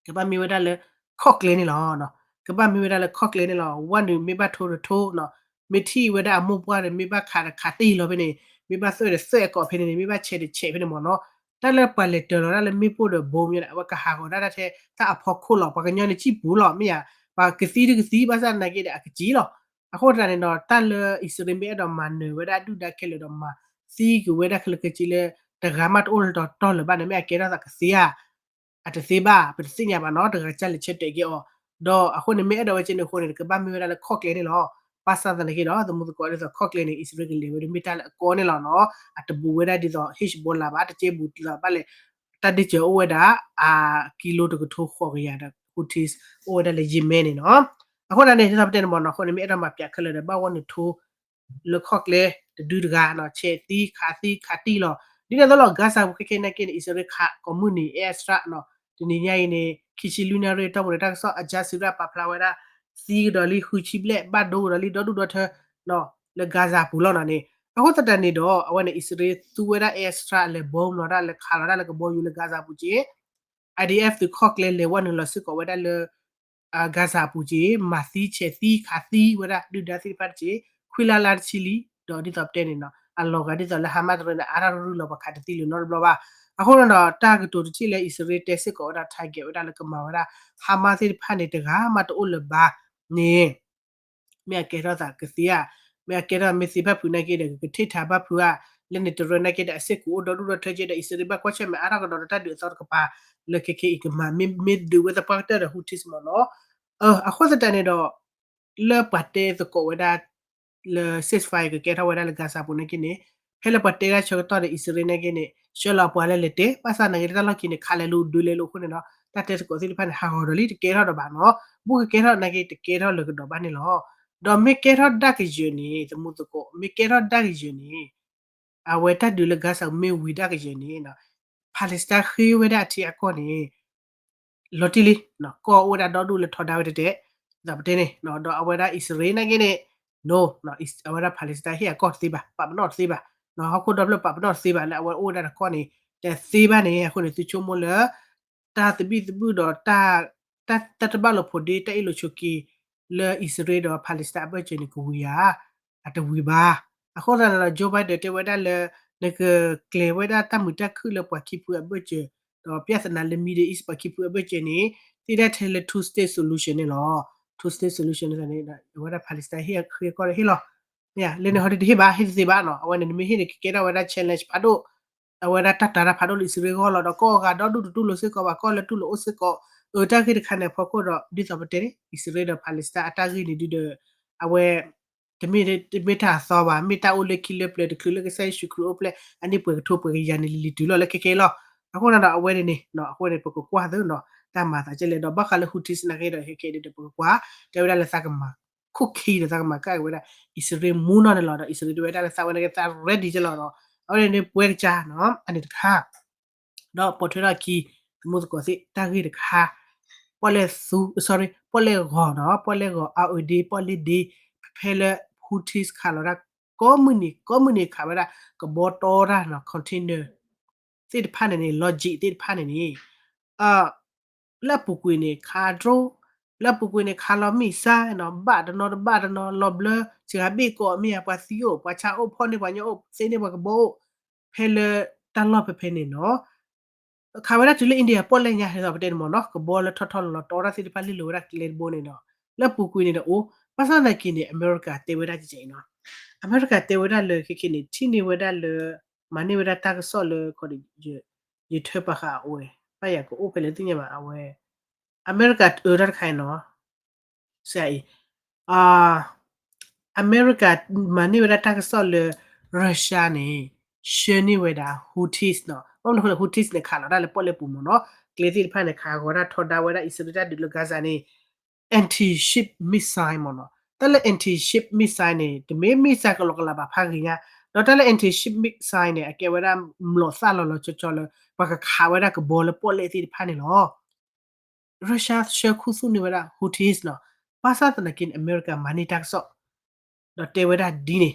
ကဘၣ်မ့ၢ်ဝဲဒၣ်လၢ ခီၣ်ကျဲန့ၣ်လီၤ. ကဘၣ်မ့ၢ်ဝဲဒၣ်လၢခီၣ်ကျဲန့ၣ်လီၤ. ဝဲနုာ်မ့ၢ်ဘၣ်ထိတထိနီၤ, မ့ၢ်ထံၣ်ဝဲဒၣ်အမိၢ်ပှၢ်ဒီး မ့ၢ်ဘၣ်ခးတခးတ့ၢ်လီၤဖဲန့ၣ်, မ့ၢ်ဘၣ်သွဲၣ်ဒီးသွဲၣ်အကိာ်ဖဲန့ၣ်န့ၣ်, မ့ၢ်ဘၣ်ဆဲးဒီးဆဲးဖဲန့ၣ်မ့ၢ်နီၤ. တၢ်လၢပှၤလဲၤတၢၤလီၤတၢ်လၢမ့ၣ်ပိၢ်ဒီးဘိမ့ၢ်န့ၣ် အဝဲကဟးဂီၤဒၣ်တၢ်ထဲတၢ်အဖီခိၣ်လီၤ. ပှၤကညီန့ၣ်စံၣ်ပူၤလီၤ မ့ၢ်ဧါ. ပှၤကသံတကသံ ဘၣ်ဆၣ်သနာ်က့ဒီး အကစ့လီၤ. အဃိသတးန့ၣ်ဒီး တၢ်လၢအံၣ်စရ့လးမ့ၢ်အဲၣ်ဒိးမၤနၢၤဝဲဒၣ်ဒုၣ်ဒါခဲလၢာ်ဒီး မၤသံကွံာ်ဝဲဒၣ်ခဲလၢာ်ခဲဆ့လၢ တဂၤမးတအိၣ်လၢတီတီလၢၤဘၣ်န့ၣ် မ့ၢ်အကဲထီၣ်သးကသ့ဧါ အတသ့ဘၣ်, ပတသ့ၣ်ညါဘၣ်နီၤ, တဂၤကစၢ်လဲၤဆၢတဲာ်က့ၤအီၤ. ဒီးအဃိန့ၣ် မ့ၢ်အဲၣ်ဒိးဝဲကဲန့ၣ်အဃိန့ၣ် ကဘၣ်မ့ၢ်ဝဲဒၣ်လၢခီၣ်ကျဲန့ၣ်လီၤ. ဘၣ်ဆၣ်သနာ်က့ဒီး သမူသကိးဒ်သိးခီၣ်ကျဲန့ၣ် အံၣ်စရ့လးကလဲၤဝဲဒီး မ့ၢ်တၢ်လၢအကီန့ၣ်လီၤနီၤ. အတဘူးဝဲဒၣ်ဒ်သိး Hezbollah ဘၣ်, တကဲဘူးဒ်သိးဘၣ်လဲၣ်. တၢ်ဒ့ၣ်စၢၤအိၣ်ဝဲဒၣ် အကံလိတကထိဃိးကယၤဒီး Houthis အိၣ်ဝဲဒၣ်လၢ Yemen န့ၣ်နီၤ. အဃိသတးန့ၣ် ဒ်သိးပတဲန့ၣ်မ့ၢ်နီၤ, အဃိန့ၣ် မ့ၢ်အဲၣ်ဒိးမၤပၠးခဲလၢာ်ဒီး ဘၣ်ဝဲနုာ်ထိ လၢခီၣ်ကျဲတဒုတဂၤနီၤ, ဆဲးသံခးသံခးတံၢ်လီၤ. ဒ်န့ၣ်အသိးလီၤ Gaza ပူၤခဲခဲနာ်က့န့ၣ် အံၣ်စရ့လးခးကိးမုၢ်နံၤ air strike နီၤ. တနံၤညါအံၤန့ၣ် ခံဆံလွံၢ်နၣ်ရံၣ်အတီၢ်ပူၤန့ၣ် တၢ်ကစီၣ် Al Jazeera ပာ်ဖျါဝဲဒၣ် သံကဒီးလံ ဃုဆံဘျဲၣ် ဘၣ်ဒိကဒီးလံ ဒီဒူၣ်ဒီထၢနီၤ လၢ Gaza ပူၤလီၤနီၤန့ၣ်. အဃိသတးန့ၣ်ဒီး အဝဲန့ၣ် အံၣ်စရ့လးသူဝဲဒၣ် air strike လဲၤဘီမလီၤတၢ် လဲၤခးလီၤတၢ်လၢကဘီယူၤလၢ Gaza ပူၤက့ IDF သုးခီၣ်ကျဲလဲၤဝဲနုာ်လီၤစ့ၢ်ကီးဝဲဒၣ်လၢ Gaza အပူၤက့ မၤသံဆဲးသံခးသံဝဲဒၣ်ဒုၣ်ဒါသ့ၣ်တဖၣ်တက့ ခွံလါလါတဆံလံ. ဒီးဒ်သိးပတဲန့ၣ်နီၤ အလီၤဂာ်ဒ်သိးလၢ Hamas တရၢန့ၣ် အါထီၣ်ရူၢ်လီၤ ပှၤခးတသံလၢၤနီတဘျီဘၣ်. အဃိန့ၣ်ဒီး တၢ်ကတိၤတထံၣ်လၢအံၣ်စရ့လးတဲစ့ၢ်ကီးဝဲဒၣ် target ဝဲဒၣ်လၢကမၤဝဲဒၣ် Hamas သ့ၣ်တဖၣ်န့ၣ် တဂၤမးတအိၣ်လၢၤဘၣ်န့ၣ် မ့ၢ်အကဲထီၣ်သးကသ့ဧါ မ့ၢ်အကဲထီၣ်မ့ၢ်သ့ဘၣ်ဖုးနာ်က့ဒီး ကကထံၣ်ထးဘၣ်ဖုးဧါ, လၢန့ၣ်တရၢနာ်က့ဒီး အစ့ၢ်ကီးအိၣ်ဒီဒူၣ်ဒီထၢက့ဒီး အံၣ်စရ့လးဘၣ်ကွၢ်ဆၢၣ်မဲာ်အါထီၣ်ကဒီးဒီးတၢ်ဒုးအသီတကပၤ လၢခဲခဲအံၤကမၤ မ့ၢ် မ့ၢ်ဒုးဝဲသပှၢ်ကတၢၢ်ဒီး Houthis မ့ၢ်နီၤ. အဃိသတးန့ၣ်ဒီး လၢပှၤတဲသကိးဝဲဒၣ် လၢ ceasefire ကကဲထီၣ်ဝဲဒၣ်လၢ Gaza ပူၤနာ်က့န့ၣ် ဖဲလၢပှၤတဲဒၣ်ဆၢကတီၢ်ဒီး အံၣ်စရ့လးနာ်က့န့ၣ် ဆှၢလီၤအပှၤလၢလဲၤတဲ ဘၣ်ဆၣ်နာ်က့လၢတၢ်လီၢ်ခံန့ၣ် ခးလဲၤလိၤဒုးလဲၤလိၤအဃိန့ၣ်ဒီး တၢ်တဲသကိးသ့ၣ်တဖၣ်န့ၣ် ဟးဂီၤဒီးလံ တကဲထီၣ်ဒီးဘၣ်နီၤ. ဘူးကကဲထီၣ်နာ်က့တကဲထီၣ်လၢကဒီးဘၣ်န့ၣ်လီၤ. ဒီးမ့ၢ်ကဲထီၣ်ဒၣ်ကယၢၤန့ၣ် သမူသကိး မ့ၢ်ကဲထီၣ်ဒၣ်ကယၢၤန့ၣ် အဝဲတၢ်ဒုးလၢ Gaza မ့ၢ်ဝံၤဒၣ်ကယၢၤန့ၣ် Palestine ဃ့ဝဲဒၣ်အထံအကီၢ်န့ၣ် လီၤတံၢ်လံ, ကီၢ်အိၣ်ဝဲဒၣ်ဒီဒူၣ်လၢထီဒါဝဲတဲတဲ, ဒီးပတဲန့ၣ်, ဒီးအဝဲဒၣ်အံၣ်စရ့လးနာ်က့န့ၣ်, no, အဝဲဒၣ် Palestine ဟ့ၣ်အကီၢ်တသ့ဘၣ်, ပာ်ပနီၣ်တသ့ဘၣ်, ဟီၣ်ခိၣ်ဒီဖျၢၣ်ပာ်ပနီၣ်တသ့ဘၣ်လၢအဝဲအိၣ်ဝဲဒၣ်တကီၢ်န့ၣ် တသ့ဘၣ်န့ၣ်, အဃိန့ၣ် သုဆိကမိၣ်လၢ တၢ်သဘံၣ်သဘုၣ်ဒီး တၢ်တၢ်တဘၣ်လိာ်ဖိးဒ့ တၢ်အ့ၣ်လိာ်ဆိးက့ လၢအံၣ်စရ့လးဒီး Palestine အဘၢၣ်စၢၤန့ၣ် ကဝံၤဧါ, အတဝံၤဘၣ်. အဃိသတးန့ၣ်ဒီး Joe Biden တဲဝဲဒၣ်လၢ နကကျဲၤဝဲဒၣ်တၢ်မုာ်တၢ်ခုၣ်လၢပှၤခံဖုအဘၢၣ်စၢၤ, ဒီး ပြဿနာ လၢ Middle East ပှၤခံဖုအဘၢၣ်စၢၤန့ၣ် သ့ၣ်ဒၣ်ထဲလၢ two state solution န့ၣ်လီၤ. Two state solution န့ၣ် အဝဲဒၣ် Palestine ဟ့ၣ်အဃ့အကီၢ်ဟ့ၣ်လီၤ. လၢန့ၣ်ဟီဒုးတဟ့ၣ်ဘၣ် ဟ့ၣ်တသ့ဘၣ်နီၤ, အဝဲန့ၣ် နမ့ၢ်ဟ့ၣ်န့ၣ် ကကဲထီၣ်ဝဲဒၣ် challenge ဖးဒိၣ်, အဝဲဒၣ်တၢ်တာ်တၢ်ဖးဒိၣ်လၢအံၣ်စရ့လးအဂီၢ်လီၤ. ဒီးကီၢ်အဂၤဒီဒူၣ်တတူၢ်လိာ်စ့ၢ်ကီးဘၣ်, ကီၢ်လၢတူၢ်လိာ်အိၣ်စ့ၢ်ကီး, အတၢ်ဂ့ၢ်တခါန့ၣ်အဖီခိၣ်ဒီး ဒ်သိးပတဲန့ၣ် အံၣ်စရ့လးဒီး Palestine အတၢ်ဂ့ၢ်န့ၣ်ဒုဒီး အဝဲ တမ့ၢ်တမ့ၢ်တၢ်အသီဘၣ်, မ့ၢ်တၢ်အိၣ်လၢခံလၢပျၢၤ တချုးလၢကစၢ်ယ့ၣ်ၡူးခရံာ်အိၣ်ဖျဲၣ် အနံၣ်ပှဲၤကထိပှဲၤကယၤန့ၣ် လံၤလံၤတုၤလီၤလၢခဲခဲလီၤ. အဃိန့ၣ်ဒီး အဝဲန့ၣ်န့ၣ် အဃိန့ၣ် ပကကွၢ်သ့နီၤ, တၢ်မၤသးကဲလဲၣ် ဒီးဘၣ်ဃးလၢ Houthis နာ်က့ဒီး ခဲခဲဒုဒီး ပကကွၢ်, တဲဝဲဒၣ်လၢသးကမၤ ခိၣ်ခံဒီးသးကမၤကၢ်က့ၤဝဲဒၣ် အံၣ်စရ့လးမူနီၢ်န့ၣ်လီၤ. ဒီးအံၣ်စရ့လးတဲဝဲဒၣ်လၢသးဝဲန့ၣ်က့ သး ready ကဲလီၤဒီး အဝဲန့ၣ်န့ၣ် ပဝဲကစၢ်နီၤ အန့ၣ်တခါ ဒီးပိာ်ထွဲထီၣ်အခံ သမူသကိးသ့ၣ် တၢ်ဂ့ၢ်တခါ, ပီၣ်လဲၣ်သူ sorry ပီၣ်လဲၣ်ဂီၤနီၤ, ပီၣ်လဲၣ်ဂီၤ အါအဒ့ ပီၣ်လဲၣ်ဒ့ ဖဲလၢ Houthis ခးလီၤဒၣ် ကိးမုၢ်နံၤ ကိးမုၢ်နံၤခးဝဲဒၣ် ကဘီတီတၢ်နီၤ container သ့ၣ်တဖၣ်န့ၣ်န့ၣ် logistic သ့ၣ်တဖၣ်န့ၣ်န့ၣ် လၢအပူၤကွံာ်န့ၣ် ခး drone, လၢအပူၤကွံာ်န့ၣ် ခးလီၤ missile နီၤ, ဘၣ်တနီၤတဘၣ်တနီၤ လီၤဘျၢ စှၤဘ့ၣ်ကိးမ့ၢ်ဧါ, ပှၤသံအိၣ် ပှၤဆါအိၣ် ဖီၣ်န့ၢ်ပှၤညီအိၣ် သ့န့ၢ်ပှၤကဘီအိၣ် ဖဲလၢတၢ်လီၢ်ဖဲဖဲန့ၣ်နီၤ ခးဝဲဒၣ်တုၤလၢ India ပီၣ်လဲၣ်ညါ ဒ်သိးပတဲန့ၣ်မ့ၢ်နီၤ, ကဘီလၢထီၣ်ထီၣ်လီၤလီၤ တီတၢ်သ့ၣ်တဖၣ်လံၣ်လိၤဝဲဒၣ်ကျဲတဘိန့ၣ်ဒီး လၢအပူၤကွံာ်န့ၣ်ဒီးအိၣ်, ဘၣ်ဆၣ်သနာ်က့န့ၣ် အမဲရကၤတဲဝဲဒၣ်ကဲအံၤနီၤ, အမဲရကၤတဲဝဲဒၣ်လၢခဲခဲန့ၣ် ထံၣ်န့ၢ်ဝဲဒၣ်လၢ မၤန့ၢ်ဝဲဒၣ်တၢ်ကစီၣ်လၢ ခီဒီး ယထၢပာ်ဃာ်အဝဲ ဘၣ်ယၤကအိၣ်ဖဲလဲၣ်သ့ၣ်ညါဘၣ် အဝဲ အမဲရကၤအၢတၢ်တခါအံၤနီၤ စအံၤ အမဲရကၤမၤန့ၢ်ဝဲဒၣ်တၢ်ကစီၣ်လၢ Russia န့ၣ် ဆှၢန့ၢ်ဝဲဒၣ် Houthis နီၤ, ဘၣ်မနုၤအဃိလဲၣ် Houthis န့ၣ် ခးလီၤတၢ်လၢပီၣ်လဲၣ်ပူၤမ့ၢ်နီၤ, ကျဲသ့ၣ်တဖၣ်န့ၣ် ခးဂီၤတၢ်ထီဒါဝဲဒၣ် အံၣ်စရ့လးတၢ်ဒုးလၢ Gaza န့ၣ် anti-ship missile မ့ၢ်နီၤ, တၢ်လၢ anti-ship missile န့ၣ် တမ့ၢ် missile ကလီကလးဘၣ်ဖးဂ့ၤညါ, ဒီးတၢ်လၢ anti-ship missile န့ၣ် အကဲဝဲဒၣ် မျိာ်သၣ်လီၤလီၤကၠီကၠီလၢ ပှၤကခးဝဲဒၣ်ကဘီလၢပီၣ်လဲၣ်သ့ၣ်တဖၣ်န့ၣ်လီၤ. Russia ဆှၢခူသူၣ်န့ၢ်ဝဲဒၣ် Houthis နီၤ, ဘၣ်ဆၣ်သနာ်က့န့ၣ် အမဲရကၤမၤန့ၢ်တၢ်ကစီၣ် ဒီးတဲဝဲဒၣ်ဒ်န့ၣ်, ဒီး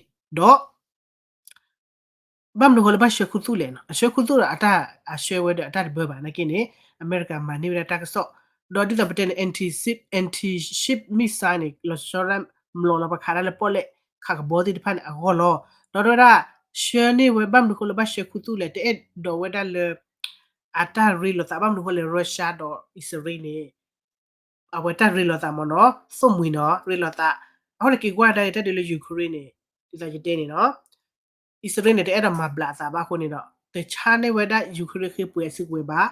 ဘၣ်မနုၤအဃိလၢဘၣ်ဆှၢခူသူၣ်လဲၣ်နီၤ, အဆှၢခူသူၣ်ဒီးအတၢ်အဆှၢဝဲဒီးအတၢ်တဘၢဘၣ်နာ်က့န့ၣ် အမဲရကၤမၤန့ၢ်ဝဲဒၣ်တၢ်ကစီၣ်, ဒီးဒ်သိးပတဲန့ၣ် anti-ship, anti-ship missile န့ၣ် လီၤဆီဒၣ်မျိာ်လီၤပှၤခးတၢ်လၢပီၣ်လဲၣ် ခးကဘီသ့ၣ်တဖၣ်န့ၣ်အဂီၢ်လီၤ. ဒီးတဲဝဲဒၣ် ဆှၢန့ၢ်ဝဲ ဘၣ်မနုၤအဃိလၢဘၣ်ဆှၢခူသူၣ်လဲၣ် တအဲၣ်ဒိးဝဲဒၣ်လၢ အတၢ်ရ့လိာ်သး ဘၣ်မနုၤအဃိလဲၣ် Russia ဒီးအံၣ်စရ့လးန့ၣ် အဝဲတၢ်ရ့လိာ်သးမ့ၢ်နီၤ သိၣ်မှံၤနီၤ ရ့လိာ်သး, အဃိန့ၣ်က့ၤကွၢ်ဒါအံၤတၢ်ဒုးလၢ Ukraine န့ၣ် ဒ်သိးယတဲန့ၣ်နီၤ အံၣ်စရ့လးန့ၣ် တအဲၣ်ဒိးမၤဘျးအသးဘၣ်အဃိန့ၣ်ဒီး တဆါန့ၢ်ဝဲဒၣ် Ukraine ဃ့ပှဲၤအစုကဝဲၤဘၣ်,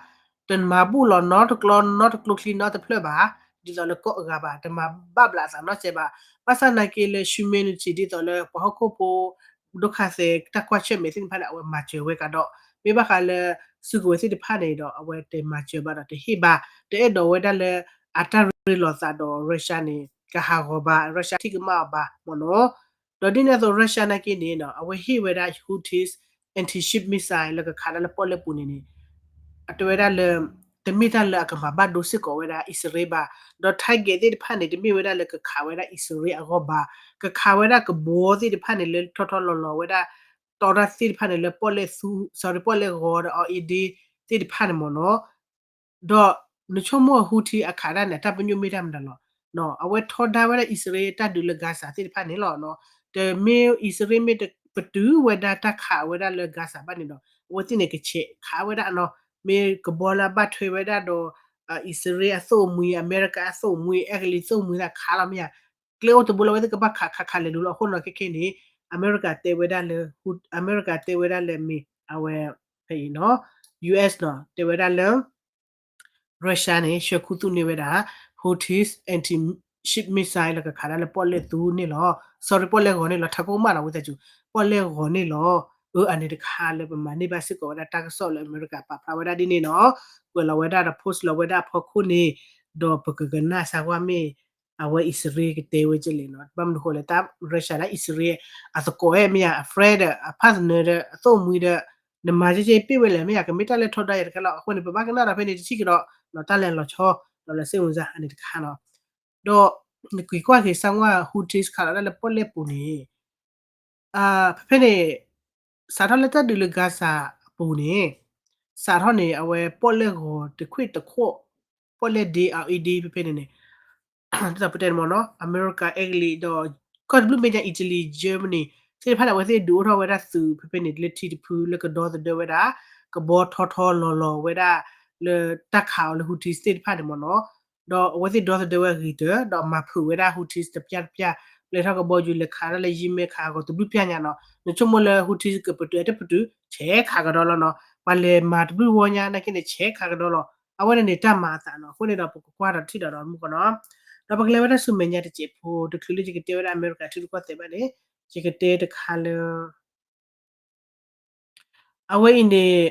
တမၤဘူၣ်လီၤနီတကျိ နီတကျိချံနီတဖျၢၣ်ဘၣ်, ဒ်သိးလၢကီၢ်အဂၤဘၣ် တမၤဘၣ်ဘျးအသးနီတစဲးဘၣ်, ဘၣ်ဆၣ်သနာ်က့လၢ humanity ဒ်သိးလၢပှၤဟီၣ်ခိၣ်ဖိ ဒုက္ခသည် တၢ်ကွၢ်ဆၢၣ်မဲာ်သ့ၣ်တဖၣ်န့ၣ် အဝဲမၤစၢၤဝဲကဒီး, မ့ၢ်ဘၣ်ဃးလၢ စုကဝဲၤသ့ၣ်တဖၣ်န့ၣ်ဒီး အဝဲတမၤစၢၤဘၣ်ဒီးတဟ့ၣ်ဘၣ်, တအဲၣ်ဒိးဝဲဒၣ်လၢ အတၢ်ရ့လိာ်သးဒီး Russia န့ၣ် ကဟးဂီၤဘၣ်, Russia ထံၣ်ကမၣ်အီၤဘၣ်မ့ၢ်နီၤ, ဒီးဒ်န့ၣ်အသိး Russia နာ်က့န့ၣ် အဝဲဟ့ၣ်ဝဲဒၣ် Houthis anti-ship missile လၢကခးတၢ်လၢပီၣ်လဲၣ်ပူၤန့ၣ်န့ၣ် အတဲဝဲဒၣ်လၢ တမ့ၢ်တၢ်လၢအကမၤဘၣ်ဒိစ့ၢ်ကီးဝဲဒၣ်အံၣ်စရ့လးဘၣ်, ဒီး target သ့ၣ်တဖၣ်န့ၣ် တမ့ၢ်ဝဲဒၣ်လၢကခးဝဲဒၣ်အံၣ်စရ့လးအဂီၢ်ဘၣ်, ကခးဝဲဒၣ်ကဘီသ့ၣ်တဖၣ်န့ၣ် လၢထီၣ်ထီၣ်လီၤလီၤဝဲဒၣ် တီတၢ်သ့ၣ်တဖၣ်န့ၣ် လၢပီၣ်လဲၣ်သူ sorry ပီၣ်လဲၣ်ဂီၤဒီးအီၤအ့ဒ့သ့ၣ်တဖၣ်န့ၣ်မ့ၢ်နီၤ, ဒီးနဆိကမိၣ် Houthi အခးဒၣ်န့ၣ် အတၢ်ပညိၣ်မ့ၢ်တၢ်မတၤလီၤ, အဝဲထီဒါဝဲဒၣ်အံၣ်စရ့လးတၢ်ဒုးလၢ Gaza သ့ၣ်တဖၣ်န့ၣ်လီၤ, တမ့ၢ်အံၣ်စရ့လးမ့ၢ်ပတုာ်ဝဲဒၣ်တၢ်ခးဝဲဒၣ်လၢ Gaza ဘၣ်န့ၣ်ဒီး အဝဲသ့ၣ်န့ၣ်ကဆဲးခးဝဲဒၣ်နီၤ, မ့ၢ်ကဘီလၢအဘၣ်ထွဲဝဲဒၣ်ဒီး အံၣ်စရ့လးအသိၣ်မှံၤ အမဲရကၤအသိၣ်မှံၤ အဲကလံးသိၣ်မှံၤသ့ၣ်ခးလီၤမ့ၢ်ဧါ ကျဲအိၣ်တဘိလၢအဝဲသ့ၣ်ကဘၣ်ခးခးခးလဲၤလူၤလီၤ. အဃိန့ၣ် ခဲခဲအံၤန့ၣ် အမဲရကၤတဲဝဲဒၣ်လၢ အမဲရကၤတဲဝဲဒၣ်လၢမ့ၢ်အဝဲ ဖဲအံၤနီၤ ယူၢ်အ့ၣ် နီၤ တဲဝဲဒၣ်လၢ Russia န့ၣ် ဆှၢခူသူၣ်န့ၢ်ဝဲဒၣ် Houthis anti-ship missile လၢကခးဒၣ်လၢပီၣ်လဲၣ်သူန့ၣ်လီၤ. sorry ပီၣ်လဲၣ်ဂီၤန့ၣ်လီၤ. ထးခိၣ်ကမၣ်နီၤ ဝံသးစူၤ ပီၣ်လဲၣ်ဂီၤန့ၣ်လီၤ. အၢ အန့ၣ်တခါလၢပမၤန့ၢ်ဘၣ်စ့ၢ်ကီးဝဲဒၣ်တၢ်ကစီၣ်လၢအမဲရကၤပာ်ဖျါဝဲဒၣ်ဒ်န့ၣ်နီၤ ကွဲးလီၤဝဲဒၣ်ဒီး post လီၤဝဲဒၣ်အဖီခိၣ်န့ၣ် ဒီးပကကနၣ်စၢ်ဝဲမ့ၢ် အဝဲအံၣ်စရ့လးကတဲဝဲကလဲၣ်နီၤ. ဘၣ်မနုၤဃိလဲၣ် တၢ် Russia ဒၣ်အံၣ်စရ့လး အသကိးအဲၣ်မ့ၢ်ယါ အ friend ဒီး အ partner ဒီး အသိၣ်မှံဒီး နမၤကဲကဲပ့ၢ်ဝဲလဲၣ် မ့ၢ်ယါ ကမ့ၢ်တၢ်လဲၤထီဒါယၤတခါလီၤ. အဃိန့ၣ် ပဘၣ်ကနၣ်ဒီးဖဲန့ၣ်တထံၣ်ကဒီး တၢ်လဲၤလီၤဆီ ဒီးလၢစ့ၣ်ဝံၤစၢ် အန့ၣ်တခါနီၤ. ဒီးနကွၢ်က့ၤစၢ်ဝဲ Houthis ခးလီၤဒၣ်လၢပီၣ်လဲၣ်ပူၤန့ၣ် ဖဲဖဲန့ၣ် စးထီၣ်လၢတၢ်ဒုးလၢ Gaza အပူၤန့ၣ် စးထီၣ်န့ၣ် အဝဲပီၣ်လဲၣ်ဂီၤတခွ့ၣ်တခိၣ် ပီၣ်လဲၣ်ဒ့ အအ့ဒ့ ဖဲဖဲန့ၣ်န့ၣ် ဒ်သိးပတဲန့ၣ်မ့ၢ်နီၤ အမဲရကၤ Italy ဒီး ကီၢ်တဘျုးမဲာ်ညါ Italy Germany သ့ၣ်တဖၣ်န့ၣ် အဝဲသ့ၣ်ဒုးအိၣ်ထီၣ်ဝဲဒၣ်သုးဖဲဖဲန့ၣ် လၢထံတဖုလၢကဒီသဒၢဝဲဒၣ် ကဘီထီထီလီၤလီၤဝဲဒၣ် လၢတၢ်ခးအီၤလၢ Houthis သ့ၣ်တဖၣ်န့ၣ်မ့ၢ်နီၤ ဒီးအဝဲသ့ၣ်ဒီသဒၢဝဲအဂ့ၤတၢၢ် ဒီးမၤဖုးဝဲဒၣ် Houthis တပျၢ်တပျၢ် ပျဲထီၣ်ကဘီယူၤလဲၤခးဒၣ်လၢယံမဲခးအဂီၢ်တဘျုးပျၢ်ညါနီၤ နဆိကမိၣ်လၢ Houthis ကပတုာ်အတပတုာ် ဆဲးခးကဒီးလီၤနီၤ ပှၤလဲၤမၤတဘျုးဝီညါနာ်က့န့ၣ် ဆဲးခးကဒီးလီၤ အဝဲန့ၣ်န့ၣ်တၢ်မၤအသးနီၤ အဃိန့ၣ်ဒီးပကကွၢ်ဒီးထံၣ်ဒီးဒီးမုၢ်ကီၢ်နီၤ ဒီးပကလဲၤဝဲဒၣ်ဆူမဲာ်ညါတစဲးဖိ တချုးလၢယကတဲဝဲဒၣ်အမဲရကၤထံရူၢ်ကီၢ်သဲးဘၣ်န့ၣ် ယကတဲတခါလၢ အဝဲအံၤန့ၣ်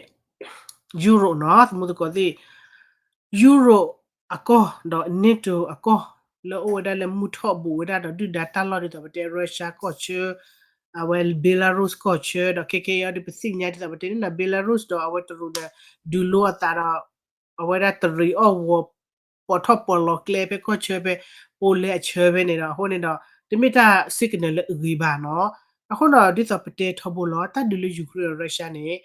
Europe နီၤ သမူသကိးသ့ၣ် Europe အကီၢ် ဒီး NATO အကီၢ် လၢအိၣ်ဝဲဒၣ်လၢမုၢ်ထီၣ်ဘူးဝဲဒၣ်ဒီးဒုၣ်ဒါတၢ်လီၢ်ဒ်သိးပတဲ Russia ကီၢ်ဆၢ အဝဲ Belarus ကီၢ်ဆၢ ဒီးခဲခဲအံၤဒ်ပသ့ၣ်ညါဒ်သိးပတဲန့ၣ်နီၤ Belarus ဒီးအဝဲတရူးဒီး ဒုးလိအသးဒီး အဝဲဒၣ်တရံးအီၣ်ဝီၤ ပိာ်ထီၣ်ပီးလီၤကျဲဖဲကီၢ်ဆၢဖဲ Polandအဆၢဖဲန့ၣ်ဒီး အဃိန့ၣ်ဒီး တမ့ၢ်တၢ် signal လၢအဂ့ၤဘၣ်နီၤ. အဃိဒီးဒ်သိးပတဲထီဘိလီၤ တၢ်ဒုးလၢ Ukraine ဒီး Russia န့ၣ်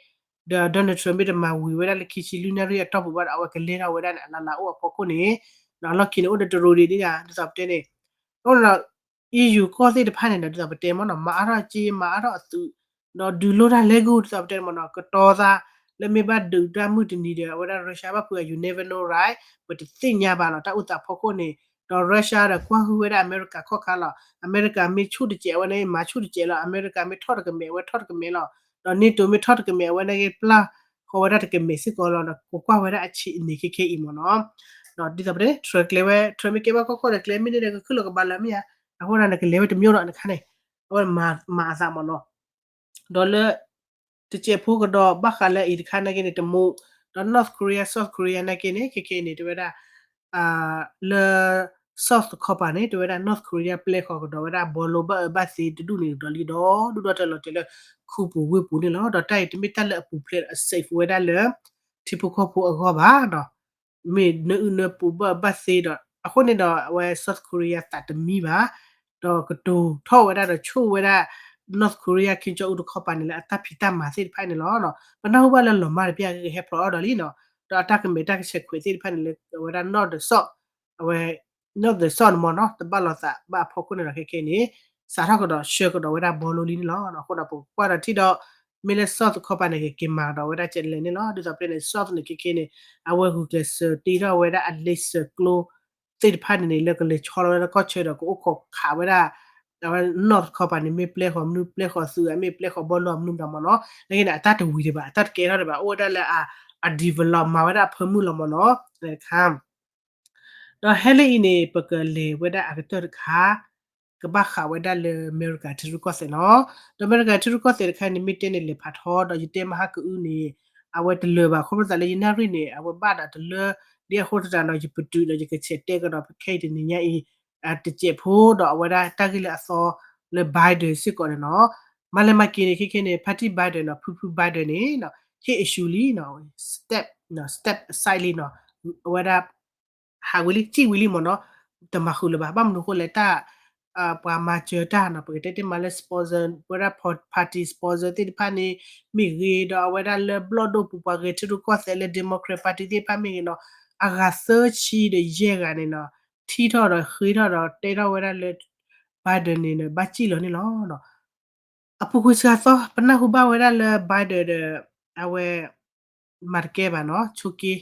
ဒီး Donald Trump မ့ၢ်တမၤဝံၤဝဲဒၣ်လၢခံဆံလွံၢ်နၣ်ရံၣ်အတီၢ်ပူၤဘၣ်ဒီး အဝဲကလဲၤထီၣ်ဝဲဒၣ်န့ၣ် အလၢ်လၢ်အိၣ်အဖီခိၣ်န့ၣ် ဒီးအလီၢ်ခံန့ၣ်အိၣ်ဒီးတရူးဒံးဒ်ဂၤ ဒ်သိးပတဲန့ၣ် အဃိဒီး EU ကီၢ်သ့ၣ်တဖၣ်န့ၣ်ဒီး ဒ်သိးပတဲမ့ၢ်နီၤ မၤအါထီၣ်က့ မၤအါထီၣ်အသုး ဒီးဒုးလိတၢ်လဲၤဂူၢ် ဒ်သိးပတဲမ့ၢ်နီၤ ကတီၤသး လၢမ့ၢ်ဘၣ်ဒုးတၢ်မုၢ်တနံၤဒီး အဝဲဒၣ် Russia ဘၣ်ဖုးအ you never know right ပတသ့ၣ်ညါဘၣ်နီၤ တၢ်အိၣ်သးဖီခိၣ်န့ၣ် ဒီး Russia ဒီးကွၢ်ဟုၣ်ဝဲဒၣ်အမဲရကၤခီၣ်ခါလီၤ. အမဲရကၤမ့ၢ်ဆူၣ်တစဲး အဝဲန့ၣ်မၤဆူၣ်တစဲးလီၤ. အမဲရကၤမ့ၢ်ထီၣ်တကမဲာ် အဝဲထီၣ်တကမဲာ်လီၤ. ဒီး NATO မ့ၢ်ထီၣ်တကမဲာ် အဝဲန့ၣ်က့ၤပျၢ်ဃီဝဲဒၣ်တကမဲာ်စ့ၢ်ကီးလီၤ. ဒီးကကွၢ်ဝဲဒၣ်အဆံးအန့ၣ်ခဲခဲအံၤမ့ၢ်နီၤ. ဒီးဒ်သိးပတဲ Trump ကျဲဝဲ Trump မ့ၢ်ကဲဘၣ်ခီၣ်ခီၣ်ဒီးကျဲမ့ၢ်န့ၣ်ဒီးကခုၣ်လီၤကဘၣ်လၢမ့ၢ်ဧါ. အဃိဒၣ်န့ၣ်ကလဲၤဝဲတမျိုးဒီးနခါန့ၣ် အဝဲမၤအသးမ့ၢ်နီၤ. ဒီးလၢ တစဲးဖိကဒီးဘၣ်ဃးလၢအံၤတခါနာ်က့န့ၣ် တမူး ဒီး North Korea South Korea နာ်က့န့ၣ် ခဲခဲအံၤန့ၣ် တဲဝဲဒၣ် လၢ South တခီပၤန့ၣ် တဲဝဲဒၣ် North Korea ပျဲဃီၤကဒီးဝဲဒၣ်ဘီလိဘၣ်အၢဘၣ်သီတဒူၣ်န့ၣ် ဒီးလံဒီဒူၣ်ဒီတၢ်လီၤတဲာ်လၢ ခူပူၤဝ့ၢ်ပူၤန့ၣ်လီၤ. ဒီးတၢ်အံၤတမ့ၢ်တၢ်လၢအပူၤဖျဲးဒီးအ safe ဝဲဒၣ်လၢ ထံဖိကီၢ်ဖိအဂီၢ်ဘၣ်ဒီး မ့ၢ်နၢအုၣ်နၢပူၤဘၣ်အၢဘၣ်သီဒီး အဃိန့ၣ်ဒီး အဝဲ South Korea သးတမံဘၣ် ဒီးကတိၤထီၣ်ဝဲဒၣ်ဒီးဆိၣ်ဝဲဒၣ် North Korea Kim Jong Un တခီပၤန့ၣ် လၢအတၢ်ဖံးတၢ်မၤသ့ၣ်တဖၣ်န့ၣ်လီၤ. ပနၢ်ဟူဘၣ်လၢလီၤမၢ်တပျၢ်ကဟဲဖျိးအီၤဒီးလံနီၤ. ဒီးအတၢ်ကမဲာ်တၢ်ကဆဲးခွဲးသ့ၣ်တဖၣ်န့ၣ်လၢအဝဲဒၣ် နီၣ်ဒီးစီၣ် အဝဲ နီၣ်ဒီးစီၣ်န့ၣ်မ့ၢ်နီၤ တဘၣ်လိာ်သးဘၣ်အဖီခိၣ်န့ၣ်ဒီးခဲခဲန့ၣ် စးထီၣ်ကဒီးဆှၢကဒီးဝဲဒၣ်ဘီလိလံန့ၣ်လီၤ. အဃိဒီးပကကွၢ်ဒီးထံၣ်ဒီး မ့ၢ်လၢ South တခီပၤန့ၣ် ကက့ၤမၤကဒီးဝဲဒၣ်ကဲလဲၣ်န့ၣ်လီၤ. ဒ်သိးပတဲန့ၣ် South န့ၣ်ခဲခဲန့ၣ် အဝဲဂုာ်ကျဲးစၢးတ့ထီၣ်ဝဲဒၣ်အလ့စၢၤကျိ သ့ၣ်တဖၣ်န့ၣ်န့ၣ် လၢကလဲၤဆီလီၤဝဲဒၣ်ကီၢ်ဆၢဒီးကအိၣ်ခိးခးဝဲဒၣ် အဝဲ North တခီပၤန့ၣ် မ့ၢ်ပျဲဃီၤမနုၤ ပျဲဃီၤသုးဧါ မ့ၢ်ပျဲဃီၤဘီလိအမနုၤမတၤမ့ၢ်နီၤ. နာ်က့န့ၣ် အတၢ်တဝံၤဒံးဘၣ် အတၢ်တကဲထီၣ်ဒံးဘၣ် အိၣ်ဝဲဒၣ်လၢအ develop မၤဝဲဒၣ်အဖၢမုၢ်လီၤမ့ၢ်နီၤ တခါ ဒီးဟဲလၢအံၤန့ၣ် ပကလဲၤဝဲဒၣ်အကတၢၢ်တခါ ကဘၣ်ဃးဝဲဒၣ်လၢအမဲရကၤထံရူၢ်ကီၢ်သဲးနီၤ. ဒီးအမဲရကၤထံရူၢ်ကီၢ်သဲးတခါန့ၣ် မ့ၢ်တဲန့ၣ်လဲၤဖးထီ ဒီးယတဲမဟါကအုန့ၣ် အဝဲတလၢာ်ဘၣ် ခီဖျိသးလၢယနၣ်ရံၣ်န့ၣ် အဝဲဘၣ်ဒီးတလၢ ဒ်အဃိသတးဒီး ယပတုာ်ဒီးယကဆဲးတဲကဒီးပခဲအံၤတနံၤညါအံၤ တစဲးဖိဒီးအဝဲဒၣ်တၢ်ဂ့ၢ်လၢအသီလၢ Biden စ့ၢ်ကီးန့ၣ်နီၤ. မၤလဲၤမၤက့ၤန့ၣ် ခဲခဲန့ၣ် party Biden နီၤ ဖုဖု Biden န့ၣ် ဟ့ၣ်အရှူလံနီၤ step step aside လံနီၤ အဝဲဒၣ် ဟးဝံၤလံ စံၣ်ဝံၤလံမ့ၢ်နီၤ တမၤဃုာ်လၢၤဘၣ် ဘၣ်မနုၤအဃိလဲၣ်တၢ် ပှၤမၤစၢၤတၢ်နီၤ ပကတဲတ့ၢ်မးလၢ sponsor ဝဲဒၣ် party sponsor သ့ၣ်တဖၣ်န့ၣ် မ့ၢ်ဂ့ၤ ဒီးအဝဲဒၣ်လၢဘျီၣ်ဒိၣ်ပူၤပှၤဂဲၤထံရူၢ်ကီၢ်သဲးလၢ Democrat Party သ့ၣ်တဖၣ်မ့ၢ်ဂ့ၤနီၤ အဂၤသၢဆံဒီးယဲၢ်ဂၤန့ၣ်နီၤ ထံၣ်ထီၣ်ဒီးဃ့ထီၣ်ဒီးတဲထီၣ်ဝဲဒၣ်လၢ Biden န့ၣ် ဘၣ်စံၣ်လီၤန့ၣ်လီၤ. အပူၤကွံာ်စှၤသီ ပနၢ်ဟူဘၣ်ဝဲဒၣ်လၢ Biden ဒီး အဝဲ မၤတကဲဘၣ်နီၤ ဆိက့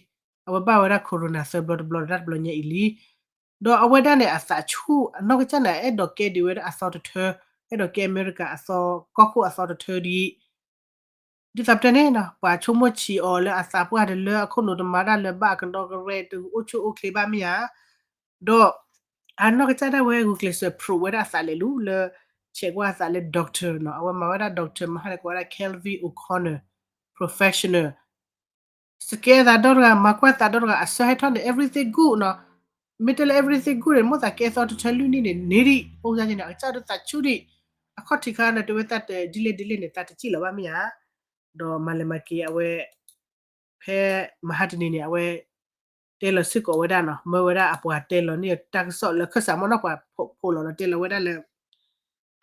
အဝဲဘၣ်ဝဲဒၣ် corona သၢဘျီတဘျီဒီးတၢ်တဘျီညါအံၤလံ ဒီးအဝဲဒၣ်န့ၣ်အသးဆူၣ် အနီၢ်ကစၢ်န့ၣ် အဲၣ်ဒိးကဲဒံးဝဲဒၣ်အသီတထၢ, အဲၣ်ဒိးကဲအမဲရကၤအသီ ကီၢ်ခိၣ်အသီတထၢဒံး ဒ်သိးပတဲန့ၣ်နီၤ ပှၤဆိကမိၣ်ဆံးအီၤလၢအသးပှၢ်တလၢ အခိၣ်နူာ်တမၤတၢ်လၢၤဘၣ် အကဒီကရဲတအိၣ်ဆူၣ်အိၣ်ချ့ဘၣ်မ့ၢ်ဧါ. ဒီးအနီၢ်ကစၢ်ဒၣ်ဝဲဂုာ်ကျဲးစၢး prove ဝဲဒၣ်အသးလဲၤလူၤလၢ ဆဲးကွၢ်အသးလၢ doctor နီၤ အဝဲမၤဝဲဒၣ် doctor မဟါန့ၣ် ကိးဝဲဒၣ် Kelvin O'Connor, professional စကဲသးဒီတဂၤ မၤကွၢ်သးဒီတဂၤ အဆၢဟဲထီၣ်န့ၣ် everything good နီၤ. မ့ၢ်တဲလၢ everything good န့ၣ် မိၣ်သးကဲသီတထၢလွံၢ်နံၣ်န့ၣ် န့ၢ်ဒံး အိၣ်ကစၢ်က့န့ၣ် အကစၢ်ဒုးသးဆူၣ်ဒံး အခီၣ်ထံးခါန့ၣ် တဲဝဲသးတဒ်လဲၣ်ဒ်လဲၣ်န့ၣ် သးတစံၣ်လီၤဘၣ်မ့ၢ်ဧါ. ဒီးမၤလဲၤမၤက့ၤအဝဲ ဖဲမဟါတနံၤန့ၣ် အဝဲ တဲလီၤစ့ၢ်ကီးဝဲဒၣ်နီၤ မၢဝဲဒၣ်အပှၤတဲလီၤန့ၢ်တၢ်ကစီၣ်လၢခၢၣ်စးမ့ၢ်နီၤ ပှၤဖိးလီၤဒီးတဲလီၤဝဲဒၣ်လၢ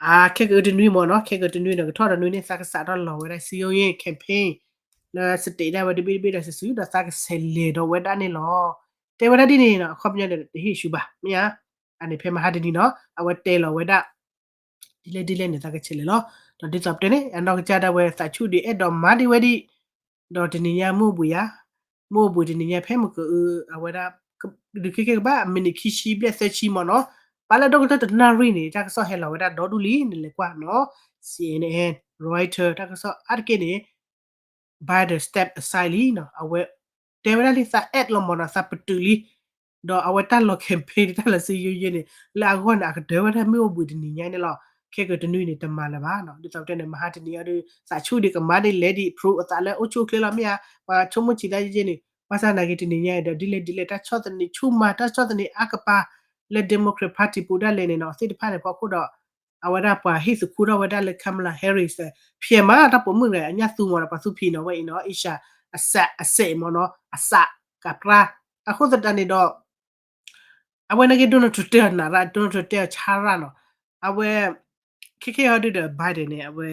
အ ခဲကတနွံမ့ၢ်နီၤ ခဲကတနွံဒီးကထီၣ်တနွံန့ၣ် သးကစးထီၣ်လီၤဝဲဒၣ် စည်းရုံးရေး campaign လၢ state ဒၣ်ဝဲတဘ့ၣ်တဘ့ၣ်ဒီးစုာ်စုာ်ဒီးသးကဆဲးလဲၤဒီးဝဲဒၣ်န့ၣ်လီၤ. တဲဝဲဒၣ်ဒ်န့ၣ်နီၤ အခီပညီန့ၣ် တဟ့ၣ်ဆူၣ်ဘၣ် မ့ၢ်ဧါ. အန့ၣ်ဖဲမဟါတနံၤနီၤ အဝဲတဲလီၤဝဲဒၣ် ဒ်လဲၣ်ဒ်လဲၣ်န့ၣ် သးကဆဲးလဲၤလီၤ. ဒီးဒ်သိးပတဲန့ၣ် အနီၢ်ကစၢ်ဒၣ်ဝဲသးဆူၣ်ဒံးအဲၣ်ဒိးမၤဒံးဝဲဒံး ဒီးတနံၤညါမုၢ်အိၣ်ဘှံးယါ မုၢ်အိၣ်ဘှံးတနံၤညါဖဲမုၢ်ကအု အဝဲဒၣ် ဒုးခဲကဲကဘၣ် မိနစ်ခံဆံဘျဲၣ်သၢဆံမ့ၢ်နီၤ ပာ်လၢဒီကတၢၢ်တနၣ်ရံၣ်န့ၣ် တၢ်ကစီၣ်ဟဲလီၤဝဲဒၣ်ဒီဒူၣ်လံ နလဲၤကွၢ်နီၤ C N N, Reuters တၢ်ကစီၣ်အါတက့ၢ်န့ၣ် Biden step aside လံနီၤ အဝဲ တဲဝဲဒၣ်လံသးအဲၣ်လီၤမ့ၢ်နီၤ သးပတုာ်လံ ဒီးအဝဲတၢ်လီၤ campaign တၢ်လီၤစံယိယိန့ၣ် လၢအဂီၢ်န့ၣ် အကတၢၢ်ဝဲဒၣ်မုၢ်အိၣ်ဘှံးတနံၤညါန့ၣ်လီၤ. ခဲကတနွံန့ၣ် တမၤလၢၤဘၣ်နီၤ ဒ်သိးပတဲန့ၣ် မဟါတနံၤအံၤဒီး သးဆူၣ်ဒံးကမၤဒ်လဲၣ်ဒံး prove အသးလၢအိၣ်ဆူၣ်အိၣ်ချ့လီၤမ့ၢ်ဧါ. ပှၤဆိကမိၣ်ဆံးတၢ်ယဲၢ်ယဲၢ်န့ၣ် ဘၣ်ဆၣ်နာ်က့တနံၤညါအံၤဒီး ဒ်လဲၣ်ဒ်လဲၣ် တၢ်ဆီၣ်သနံးဆူၣ်မး တၢ်ဆီၣ်သနံးအါကပၤ လၢ Democrat Party ပူၤဒၣ်လဲာ်န့ၣ်နီၤ သ့ၣ်တဖၣ်န့ၣ်ဖီခိၣ်ဒီး အဝဲဒၣ်ပှၤဟ့ၣ်သခူထီၣ်ဝဲဒၣ်လၢ Kamala Harris ဖျဲးမး တၢ်ပိာ်မုၣ်တဂၤအညၣ်သူမ့ၢ်နီၤ ပှၤသူဖံးနီၤဝဲအံၤနီၤ Asia အစးအစဲးမ့ၢ်နီၤ အစးကပြါ အဃိသတးန့ၣ်ဒီး အဝဲနာ်က့ Donald Trump တဲအီၤနးရၣ် Donald Trump တဲအီၤဆါရၣ်နီၤ အဝဲ ခဲခဲအံၤဒုဒီး Biden န့ၣ် အဝဲ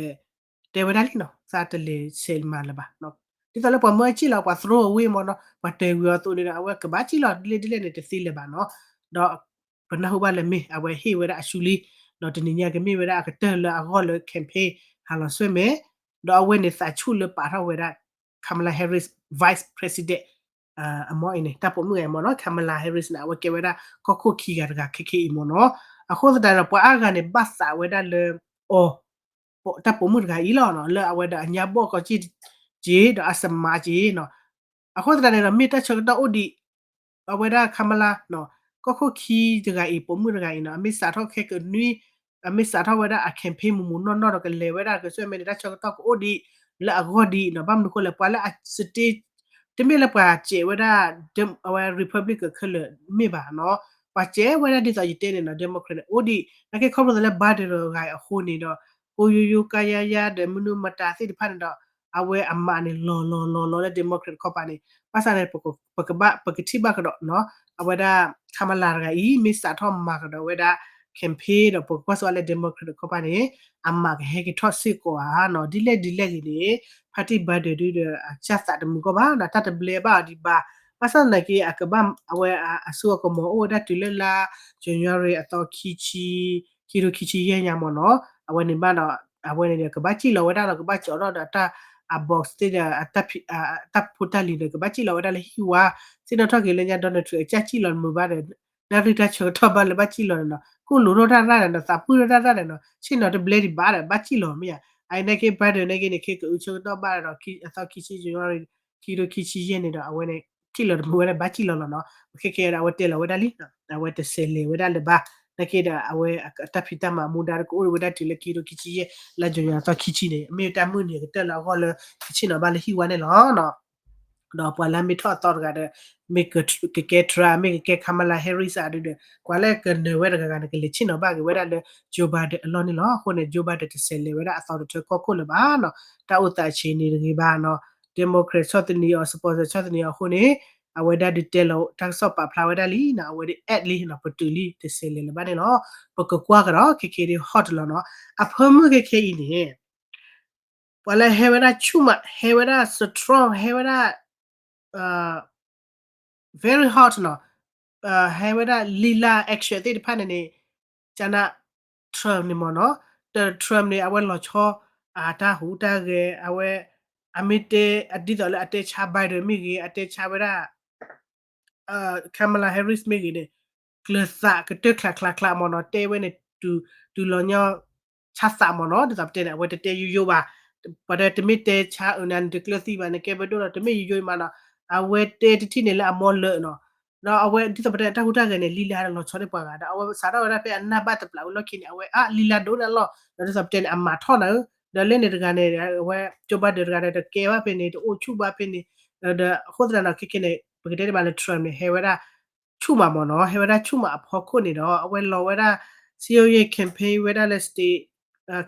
တဲဝဲဒၣ်လံနီၤ သးတလဲၤဆဲးမၤလၢၤဘၣ် ဒ်သိးလၢပှၤမၢအစံၣ်လီၤ ပှၤ throw away မ့ၢ်နီၤ ပှၤတဲာ်ဝံၤအီၤအသိးန့ၣ်ဒီး အဝဲကဘၣ်စံၣ်လီၤ ဒ်လဲၣ်ဒ်လဲၣ်န့ၣ် တသ့လၢၤဘၣ်နီၤ ဒီး ပနၢ်ဟူဘၣ်လၢမ့ၢ် အဝဲဟ့ၣ်ဝဲဒၣ်အရှုံးလံ ဒီးတနံၤညါကမ့ၢ်ဝဲဒၣ်အကတၢၢ်လၢအဂီၢ်လၢ campaign ဟးလီၤဆွဲမဲာ် ဒီးအဝဲန့ၣ်သးဆူၣ်လၢပာ်ထီၣ်ဝဲဒၣ် Kamala Harris vice president အမ့ၢ်အံၤန့ၣ် တၢ်ပိာ်မုၣ်ဂၤအံၤမ့ၢ်နီၤ Kamala Harris န့ၣ် အဝဲကဲဝဲဒၣ်ကီၢ်ခိၣ်ခံဂၤတဂၤခဲခဲအံၤမ့ၢ်နီၤ အဃိသတးဒီး ပှၤအါဂၤန့ၣ် ဘၣ်သးဝဲဒၣ်လၢ အီၤ တၢ်ပိာ်မုၣ်တဂၤအံၤလီၤနီၤ လၢအဝဲဒီးအညါဘီၣ်ကီးက့ၢ်က့ၤ ဒီးအစမးက့ၤနီၤ အဃိသတးန့ၣ်ဒီး မ့ၢ်တၢ်ဆၢကတီၢ်အိၣ်ဒံး အဝဲဒၣ် Kamala နီၤ ကီၢ်ခိၣ်ခံတဂၤအံၤ ပိာ်မုၣ်တဂၤအံၤနီၤ အမ့ၢ်စးထီၣ်ခဲကနွံ အမ့ၢ်စးထီၣ်ဝဲဒၣ်အ campaign မုၢ်မုၢ်နီၢ်နီၢ်ဒီးကလဲၤဝဲဒၣ်ကစၢၢ်မဲာ်န့ၣ် တၢ်ဆၢကတီၢ်ကအိၣ်ဒံး လၢအဂီၢ်ဒံးနီၤ ဘၣ်မနုၤဃိလဲၣ် ပှၤလၢအ state တမ့ၢ်လၢပှၤစဲးဝဲဒၣ် အဝဲ Republican ခဲလၢာ်မ့ၢ်ဘၣ်နီၤ ပှၤစဲးဝဲဒၣ်ဒ်သိးယတဲန့ၣ်နီၤ Democrat န့ၣ် အိၣ်ဒံး နာ်က့ခီဖျိလၢ Biden တဂၤအံၤအဃိန့ၣ်ဒီး ကိယိယိကါယါယါဒီးမနုၤမတၤသ့ၣ်တဖၣ်န့ၣ်ဒီး အဝဲအမးန့ၣ် လီၤလီၤလီၤလီၤလၢ Democrat တခီပၤန့ၣ် ဘၣ်ဆၣ်န့ၣ် ပကဘၣ် ပကထံၣ်ဘၣ်ကဒီးနီၤ အဝဲဒၣ် Kamala တဂၤအံၤ မ့ၢ်စးထီၣ်မၤကဒီးဝဲဒၣ် campaign ဒီးပကကွၢ်စ့ၢ်ကီးလၢ Democrat တခီပၤန့ၣ် အမးကဟဲက့ၤထီၣ်စ့ၢ်ကီးဧါနီၤ ဒ်လဲၣ်ဒ်လဲၣ်ဂ့ၤန့ၣ် ဖါတံၢ် Biden ဒုဒီး အကစၢ်သးတမုာ်ကီၢ်ဘၣ်နီၤ တၢ်တဘျဲဘၣ်အီၤဒံးဘၣ် ဘၣ်ဆၣ်သနာ်က့ အကဘၣ် အဝဲအစိအကမီၤအိၣ်ဝဲဒၣ်တုၤလၢလါ January အသီခံဆံ ခံထိခံဆံယဲၢ်ညါမ့ၢ်နီၤ အဝဲန့ၣ်ဘၣ်ဒီး အဝဲန့ၣ်ဒီး ကဘၣ်စံၣ်လီၤဝဲဒၣ်လီၤ ကဘၣ်ကၠီထီၣ်ဒီးတၢ် အ box သ့ၣ်ဒီး တၢ်ဖိတၢ်လံၤဒီး ကဘၣ်စံၣ်လီၤဝဲဒၣ်လၢဟံၣ်ဝါ သ့ၣ်နီၣ်ထီၣ်က့ၤလၢညါ Donald Trump အကစၢ်စံၣ်လီၤတမုာ်ဘၣ်ဒီး နၣ်ရံၣ်တၢ်ဆၢကတီၢ်ဘၣ်လၢဘၣ်စံၣ်လီၤန့ၣ်နီၤ ကိၣ်လိာ်ထီၣ်တၢ်ရၣ်ဒီးနီၤ သးပှၢ်ထီၣ်တၢ်ရၣ်ဒီးနီၤ ဆ့ၣ်နီၤတဘျဲဒံးဘၣ်ဒီး ဘၣ်စံၣ်လီၤမ့ၢ်ဧါ အအံၤနာ်က့ Biden နာ်က့န့ၣ် ခဲကအုဆၢကတီၢ်ဘၣ်ဒီး အသီခံဆံ January ခံထိခံဆံယဲၢ်န့ၣ်ဒီး အဝဲန့ၣ် စံၣ်လီၤတမုာ်ဝဲဒၣ်ဘၣ်စံၣ်လီၤလီၤနီၤ ခဲခဲဒီး အဝဲတဲလီၤဝဲဒၣ်လံ အဝဲတဆဲးလဲၤဝဲဒၣ်လၢၤဘၣ် နာ်က့ဒီး အဝဲအတၢ်ဖံးတၢ်မၤမူဒါဒီး ကအိၣ်ဝဲဒၣ်တုၤလၢခံထိခံဆံယဲၢ် လါ January အသီခံဆံန့ၣ် မ့ၢ်တၢ်မုၢ်နံၤအကတၢၢ်လၢအဂီၢ်လၢ ကဆ့ၣ်နီၤဘၣ်လၢဟံၣ်ဝါန့ၣ်လီၤနီၤ ဒီးပှၤလၢမ့ၢ်ထီၣ်အသီတဂၤဒီး မ့ၢ်ကကဲ Trump မ့ၢ်ကကဲ Kamala Harris အဒုဒီး ပှၤလၢကနၢၤဝဲတဂၤဂၤန့ၣ် ကလဲၤဆ့ၣ်နီၤဘၣ်က့ၤဝဲဒၣ်လၢ Joe Biden အလီၢ်န့ၣ်လီၤ. အဃိန့ၣ် Joe Biden တဆဲးလဲၤဝဲဒၣ်အသီတထၢကီၢ်ခိၣ်လၢၤဘၣ်နီၤ တၢ်အိၣ်သးဆံးန့ၣ်တဂ့ၤဘၣ်နီၤ Democrat ဆီၣ်သနံးအီၤ supporter ဆီၣ်သနံးအီၤအဃိန့ၣ် အဝဲဒၣ်ဒုးတဲလီၤတၢ်ကစီၣ်ပာ်ဖျါဝဲဒၣ်လံနီၤ အဝဲဒၣ် act လံနီၤ ပတုာ်လံ တဆဲးလဲၤလၢၤဘၣ်န့ၣ်လီၤ. ပကကွၢ်ကဒီး ခဲခဲဒ် hot လီၤနီၤ အဖၢမုၢ်ခဲခဲအံၤန့ၣ် ပှၤလၢဟဲဝဲဒၣ်ဆူၣ်မး ဟဲဝဲဒၣ် strong ဟဲဝဲဒၣ် very hot နီၤ ဟဲဝဲဒၣ်လံလၢ action သ့ၣ်တဖၣ်န့ၣ်န့ၣ် ကနၣ် Trump န့ၣ်မ့ၢ်နီၤ Trump န့ၣ် အဝဲလီၤဆီ အတၢ်ဟူးတၢ်ဂဲၤ အဝဲ အမ့ၢ်တဲ ဒ်သိးလၢအတဲဆါ Biden မ့ၢ်ဂ့ၤ အတဲဆါဝဲဒၣ် Kamala Harris မ့ၢ်ဂ့ၤန့ၣ် ကျၢၤသးကတၢၢ်ချးချးချးမ့ၢ်နီၤ, တဲဝဲန့ၣ် တုၤလီၤညီ ဆါသးမ့ၢ်နီၤ, ဒ်သိးပတဲန့ၣ် အဝဲတတဲယိယိဘၣ်, ပှၤတဲတမ့ၢ်တဲဆါအၢနၤန့ၣ် တကျၢၤသံဘၣ် နကဲပဒိၣ်ဒီး တမ့ၢ်ယိယိမ့ၢ်နီၤ, အဝဲတဲတထံၣ်န့ၣ်လၢအမီလၢာ်နီၤ, ဒီးအဝဲဒ်သိးပတဲန့ၣ် တၢ်ဟူးတၢ်ဂဲၤန့ၣ် လံလၢ်ဒီးလီၤဆီန့ၢ်ပှၤဂၤဒီး အဝဲစးထီၣ်ဝဲဒၣ်ဖဲအနၢ်ဘၣ်တပျးဝံၤလီၢ်ခံန့ၣ် အဝဲအါလံလၢ်ဒိၣ်န့ၣ်လီၤ, ဒီးဒ်သိးပတဲန့ၣ် အမၤထီၣ်နၤဧၢ, ဒီးလၢန့ၣ်တဂၤန့ၣ် အဝဲ Joe Biden တဂၤဒီး တကဲဘၣ်ဖဲန့ၣ် တအိၣ်ဆူၣ်ဘၣ်ဖဲန့ၣ်, ဒီးအဃိသတးဒီး ခဲခဲန့ၣ် ပကတဲတ့ၢ်မးလၢ Trump န့ၣ် ဟဲဝဲဒၣ် ဆူၣ်မးမ့ၢ်နီၤ, ဟဲဝဲဒၣ်ဆူၣ်မးအဖီခိၣ်န့ၣ်ဒီး အဝဲလီၤဝဲဒၣ် စည်းရုံးရေး campaign ဝဲဒၣ်လၢ state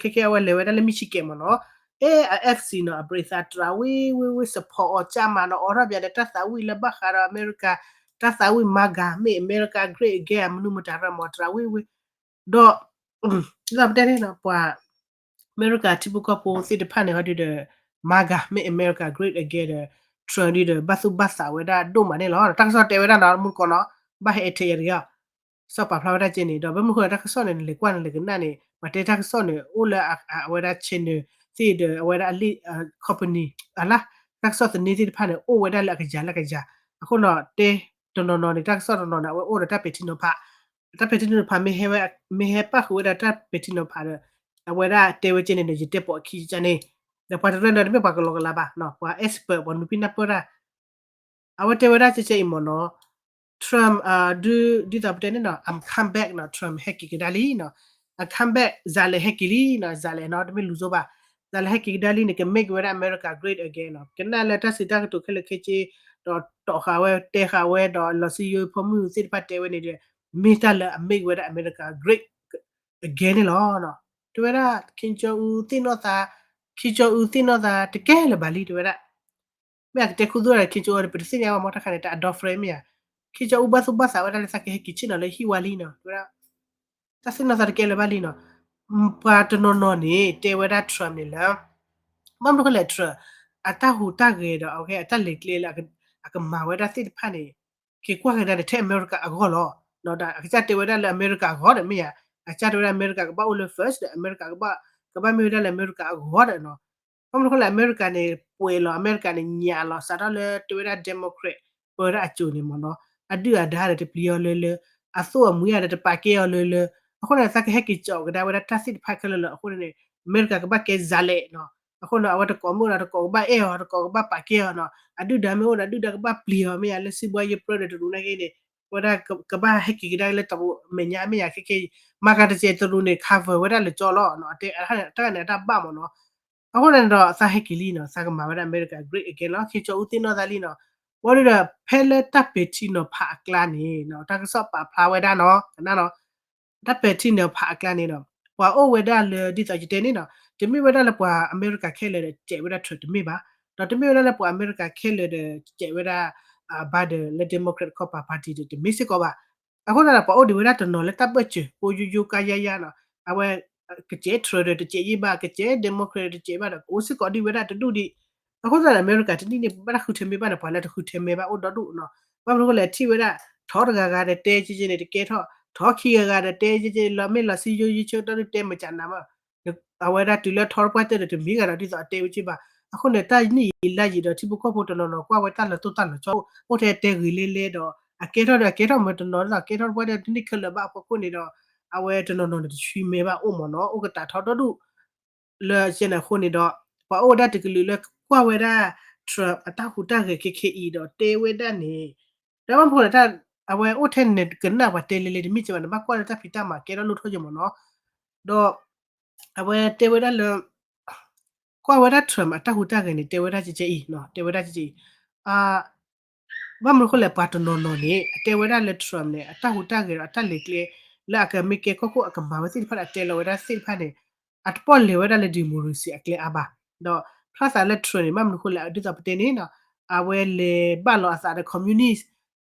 ခဲခဲအဝဲလဲၤဝဲဒၣ်လၢ Michigan မ့ၢ်နီၤ, အဲ အ F C နီၤ အဘြံးသးတြးဝံၤဝံၤဝံၤ support အီၤကၢ်မးနီၤ, အိးထီၣ်ပၠးဒီးတၢ်သးဝံၣ်လၢဘၣ်ဃးဒီးအမဲရကၤ, တၢ်သးဝံၣ် MAGA, Make America Great Again မနုၤမတၤရၢမ့ၢ်တြးဝံၤဝံၤ, ဒီး ဒ်သိးပတဲန့ၣ်နီၤ ပှၤ အမဲရကၤထံဖိကီၢ်ဖိသ့ၣ်တဖၣ်န့ၣ် ဟီဒုဒီး MAGA, Make America Great Again ဒီး Trump ဒုဒီး ဘၣ်သူၣ်ဘၣ်သးဝဲဒၣ်ဒိၣ်မးန့ၣ်လီၤ. တၢ်ကစီၣ်တဲဝဲဒၣ်နီၤ မုၢ်ကီၢ်နီၤ ဘၣ်ဟဲအဲၣ်ထဲယၤတဂ့ၤအီၤ, စီၤပာ်ဖျါဝဲဒၣ်ကဲန့ၣ် ဒီးဘၣ်မနုၤဃိလၢတၢ်ကစီၣ်န့ၣ် နလဲၤကွၢ်နလဲၤကနၣ်န့ၣ် ပှၤတဲတၢ်ကစီၣ်န့ၣ် အိၣ်လၢအဝဲဒၣ် channel သ့ၣ်ဒီး အဝဲဒၣ်အလံာ် company အလါ တၢ်ကစီၣ်သန့သ့ၣ်တဖၣ်န့ၣ် အိၣ်ဝဲဒၣ်လၢအကယၤလၢကယၤ, အဃိနီၤ တဲတနီၤနီၤန့ၣ် တၢ်ကစီၣ်တနီၤန့ၣ် အဝဲအိၣ်ဒီးတၢ်ပဲာ်ထံနီၤဖး, တၢ်ပဲာ်ထံနီၤဖး မ့ၢ်ဟဲပၣ်ဃုာ်ဝဲဒၣ်တၢ်ပဲာ်ထံနီၤဖးဒီး အဝဲဒၣ်တဲဝဲကဲန့ၣ်ဒီး ယတဲပိာ်အခံကန့ၣ်, ဒီးပှၤတရၢဒီးတမ့ၢ်ပှၤကလီကလါဘၣ်, ပှၤ expert ပှၤနုာ်ပံနၢ်ပၢၢ်တၢ် အဝဲတဲဝဲဒၣ်ကဲကဲအံၤမ့ၢ်နီၤ, Trump ဒ်သိးပတဲန့ၣ်နီၤ I'm come back နီၤ Trump ဟဲက့ၤကဒါလံနီၤ, I come back စးလဲၤဟဲက့ၤလံနီၤ, စးလဲၤနီၤ တမ့ၢ်လူၤစိဘၣ်, စးလဲၤဟဲက့ၤကဒါလံန့ၣ် က make ဝဲဒၣ် America great again နီၤ, ကနၣ်လၢတၢ်စံးတၢ်ကတိၤခဲလၢာ်ခဲဆ့, ဒီးတီၣ်ဃာ်ဝဲတဲဃာ်ဝဲဒီးလီၤစံယိဖိမုၣ်သ့ၣ်တဖၣ်တဲဝဲန့ၣ်ဒီး မ့ၢ်တၢ်လၢအ make ဝဲဒၣ် America great again န့ၣ်လီၤ. တဲဝဲဒၣ် Kim Jong Un သ့ၣ်နီၣ်သး, Kim Jong Un သ့ၣ်နီၣ်သး တကဲလၢၤဘၣ်လံ တဲဝဲဒၣ် မ့ၢ်အကတဲခူသူၣ်ဒီး Kim Jong Un ဒီး ပတသ့ၣ်ညါဘၣ်မ့ၢ်တၢ်ခါန့ၣ် တၢ်အ doll friend မ့ၢ်ဧါ, Kim Jong Un ဘၣ်သူၣ်ဘၣ်သးဝဲဒၣ်လၢသးကဟဲက့ၤဆ့ၣ်နီၤလၢဟံၣ်ဝါလံနီၤ, တဲဝဲဒၣ် တၢ်သ့ၣ်နီၣ်သးတကဲလၢၤဘၣ်လံနီၤ, ပှၤတနီၤနီၤန့ၣ် တဲဝဲဒၣ် Trump န့ၣ်လၢ ဘၣ်မနုၤဃိလဲၣ် Trump အတၢ်ဟူးတၢ်ဂဲၤဒီး အဝဲအတၢ်လဲၤကျဲလၢ အကမၤဝဲဒၣ်သ့ၣ်တဖၣ်န့ၣ် က့ၤကွၢ်ကဒါန့ၣ် ထဲအမဲရကၤအဂီၢ်လီၤ. ဒီးအကစၢ်တဲဝဲဒၣ်လၢအမဲရကၤအဂီၢ်ဒီးမ့ၢ်ဧါ, အကစၢ်တဲဝဲဒၣ်အမဲရကၤကဘၣ်အိၣ်လၢ first ဒီး အမဲရကၤကဘၣ် ကဘၣ်မ့ၢ်ဝဲဒၣ်လၢအမဲရကၤအဂီၢ်ဒီးနီၤ, ဘၣ်မနုၤဃိလဲၣ် အမဲရကၤန့ၣ် ပှဲၤလီၤ အမဲရကၤန့ၣ် ညၣ်လီၤ စးထီၣ်လၢတဲဝဲဒၣ် Democrat ပၢဝဲဒၣ်အစိၤန့ၣ်မ့ၢ်နီၤ, အဒုၣ်အဒါဒီးတပျံၤအီၤလၢလၢ, အသိၣ်အမှံၤဒီးတပာ်ကဲအီၤလၢလၢ, အဃိန့ၣ် သးကဟဲက့ၤကၠီကဒါဝဲဒၣ်တၢ်သ့ၣ်တဖၣ်ခဲလၢာ်လီၤ. အဃိန့ၣ် အမဲရကၤကဘၣ်ကဲစးလဲၣ်နီၤ, အဃိန့ၣ် အဝဲတကိးမ့ၢ်ဒီးတကိးကဘၣ်အဲၣ်အီၤ တကိးကဘၣ်ပာ်ကဲအီၤနီၤ, အဒုၣ်ဒါမ့ၢ်အိၣ်ဒီးအဒုၣ်ဒါကဘၣ်ပျံၤအီၤမ့ၢ်ဧါ, လၢစံးဘှါယဲပြၢဒီးတရူးနာ်က့န့ၣ် ဝဲဒၣ်ကဘၣ်ဟဲက့ၤကဒါလၢတရူးမဲာ်ညါမ့ၢ်ဧါ, ခဲခဲအံၤ မၤကၤတစဲးတရူးန့ၣ် cover ဝဲဒၣ်လၢကၠီလီၤ. တၢ်န့ၣ်အတၢ်ဘၣ်မ့ၢ်နီၤ, အဃိန့ၣ်ဒီးသးဟဲက့ၤလံနီၤ, သးကမၤဝဲဒၣ်အမဲရကၤ great again လီၤ. Kim Jong Un သ့ၣ်နီၣ်သးလံနီၤ, ဝံၤဒီး ဖဲလၢတၢ်ပဲာ်ထံနီၤဖးအကျါန့ၣ် တၢ်ကစီၣ်ပာ်ဖျါဝဲဒၣ်နီၤ, ကနၣ်နီၤ တၢ်ပဲာ်ထံနီၤဖးအကျါန့ၣ်ဒီး ပှၤအိၣ်ဝဲဒၣ်လၢဒ်သိးယတဲန့ၣ်နီၤ, တမ့ၢ်ဝဲဒၣ်လၢပှၤအမဲရကၤခဲလၢာ်ဒီးစဲးဝဲဒၣ် Trump တမ့ၢ်ဘၣ်, ဒီးတမ့ၢ်ဝဲဒၣ်လၢပှၤအမဲရကၤခဲလၢာ်ဒီးစဲးဝဲဒၣ် Biden လၢ Democrat ခီပၤ party ဒီးတမ့ၢ်စ့ၢ်ကီးဘၣ်. အဃိသတးဒီး ပှၤအိၣ်ဒံးဝဲဒၣ်တနီၤလၢတၢ်ဘၢၣ်စၢၤ ပိယိယိကါယါယါနီၤ, အဝဲ ကစဲး Trump ဒီးတစဲးယံၣ်ဘၣ်, ကစဲး Democrat ဒီးတစဲးဘၣ်ဒီး ကအိၣ်စ့ၢ်ကီးဒံးဝဲဒၣ်တဒူၣ်ဒံး. အဃိသတးဒီး အမဲရကၤတနံၣ်န့ၣ် ဘၣ်တၢ်ဃုထၢမ့ၢ်ဘၣ်န့ၣ် ပှၤလၢတဃုထၢမ့ၢ်ဘၣ်အိၣ်ဒီဒူၣ်နီၤ, ဘၣ်မနုၤဃိလဲၣ် ထံၣ်ဝဲဒၣ် ထီတဂၤဂၤဒီးတဲကဲကဲန့ၣ် တကဲထီၣ်, ထီခံဂၤဂၤဒီးတဲကဲကဲ လီၤမ့ၢ်လီၤစံယိယံဆၢကတီၢ်ဒုးတဲမၤကနၤမး အဝဲဒၣ်တုၤလၢထီတပှၢ်တၢၢ်ဒီးတမ့ၢ်ဂၤဒီး ဒ်သိးအတဲဝဲက့ဘၣ်. အဃိန့ၣ် တၢ်နံၣ်အံၤလါယံာ်ဒီး ထံဖိကီၢ်ဖိတနီၤနီၤ ကွၢ်ဝဲတၢ်လီၤတိၢ်တၢ်လီၤဆီ အိၣ်ထဲတဲဂ့ၤလဲလဲဒီး အကဲထီၣ်ဒီးအကဲထီၣ်မ့ၢ်တနီၤ ဒ်သိးကဲထီၣ်တပှၢ်တၢၢ်တန့ၢ်ခဲလၢာ်ဘၣ်အဖီခိၣ်န့ၣ်ဒီး အဝဲတနီၤနီၤန့ၣ် တဆှံမဲာ်ဘၣ်အိၣ်မ့ၢ်နီၤ အိၣ်ကတးထီဒီဒူၣ် လၢကဲန့ၣ်အဃိန့ၣ်ဒီး ပှၤအိၣ်ဝဲဒၣ်တကလုာ်လၢကွၢ်ဝဲဒၣ် Trump အတၢ်ဟူးတၢ်ဂဲၤခဲခဲအံၤဒီးတဲဝဲဒၣ်န့ၣ် ဒီးဘၣ်မနုၤဃိလဲၣ် အဝဲအိၣ်ထဲန့ၣ်ကနၣ်ပှၤတဲလဲလဲတမ့ၢ်ကဲဘၣ်န့ၣ် ဘၣ်ကွၢ်လၢတၢ်ဖံးတၢ်မၤကဲထီၣ်လိၣ်ထီၣ်ယဲၢ်မ့ၢ်နီၤ ဒီး အဝဲတဲဝဲဒၣ်လၢ ကွၢ်ဝဲဒၣ် Trump အတၢ်ဟူးတၢ်ဂဲၤန့ၣ် တဲဝဲဒၣ်ကဲကဲအံၤ တဲဝဲဒၣ်ကဲကဲအံၤ ဘၣ်မနုၤဃိလဲၣ် ပှၤတနီၤနီၤန့ၣ် အတဲဝဲဒၣ်လၢ Trump န့ၣ် အတၢ်ဟူးတၢ်ဂဲၤဒီးအတၢ်လဲၤကျဲ လၢအကမ့ၢ်ကဲကီၢ်ခိၣ်အကမၤဝဲသ့ၣ်တဖၣ်န့ၣ် အတဲလီၤဝဲဒၣ်သ့ၣ်တဖၣ်န့ၣ် အတပီၢ်လဲၤဝဲဒၣ်လၢ democracy အကျဲအါဘၣ်. ဒီးဖျါသးလၢ Trump န့ၣ် ဘၣ်မနုၤဃိလဲၣ် ဒ်သိးပတဲန့ၣ် အဝဲလဲၤဘၣ်လီၤအသးဒီး communist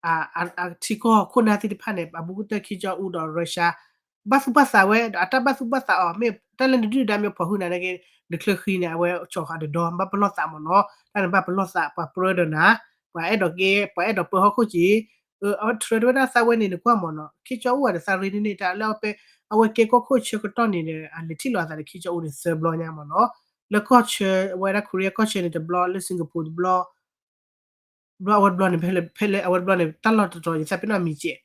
အထံကီၢ်ခိၣ်နၢ်သ့ၣ်တဖၣ်န့ၣ် အဘူးကတၢၢ် Kim Jong Un ဒီး Russia ဘၣ်သူၣ်ဘၣ်သးဝဲ ဒီးအတၢ်ဘၣ်သူၣ်ဘၣ်သးအီၤ မ့ၢ်တၢ်လၢနဒုၣ်ဒါမ့ၢ်ဖီၣ်ဟုၣ်နၤန့ၣ်က့ နချၢဃံန့ၣ် အဝဲကၠီၤဃာ်ဒီးဒီ ဘၣ်ပလီၢ်သးမ့ၢ်နီၤ တၢ်န့ၣ်ဘၣ်ပလီၢ်သး ပှၤပြၢဒီးနၤ ပှၤအဲၣ်ဒိးကဲ ပှၤအဲၣ်ဒိးပၢဟီၣ်ခိၣ်က့ၤ အဝဲ Trump တဲဝဲဒၣ်သးဝဲန့ၣ် နကွၢ်မ့ၢ်နီၤ Kim Jong Un ဒီးသးရ့န့ၣ်န့ၣ် တၢ်လၢအဝဲ အဝဲကဲကီၢ်ခိၣ်ဆၢကတီၢ်န့ၣ်ဒီး အလဲၤထံၣ်လိာ်အသးဒီး Kim Jong Un န့ၣ် သၢဘျီညါမ့ၢ်နီၤ လၢကီၢ်ဆၢ အဝဲဒၣ် Korea ကီၢ်ဆၢန့ၣ်တဘျီ လၢ Singapore တဘျီ ဘျီအဝဲတဘျီန့ၣ် ဖဲလၢ ဖဲလၢအဝဲတဘျီန့ၣ် တၢ်လီၢ်တတီၤ ယသးပ့ၤနီၣ်မံၤစဲး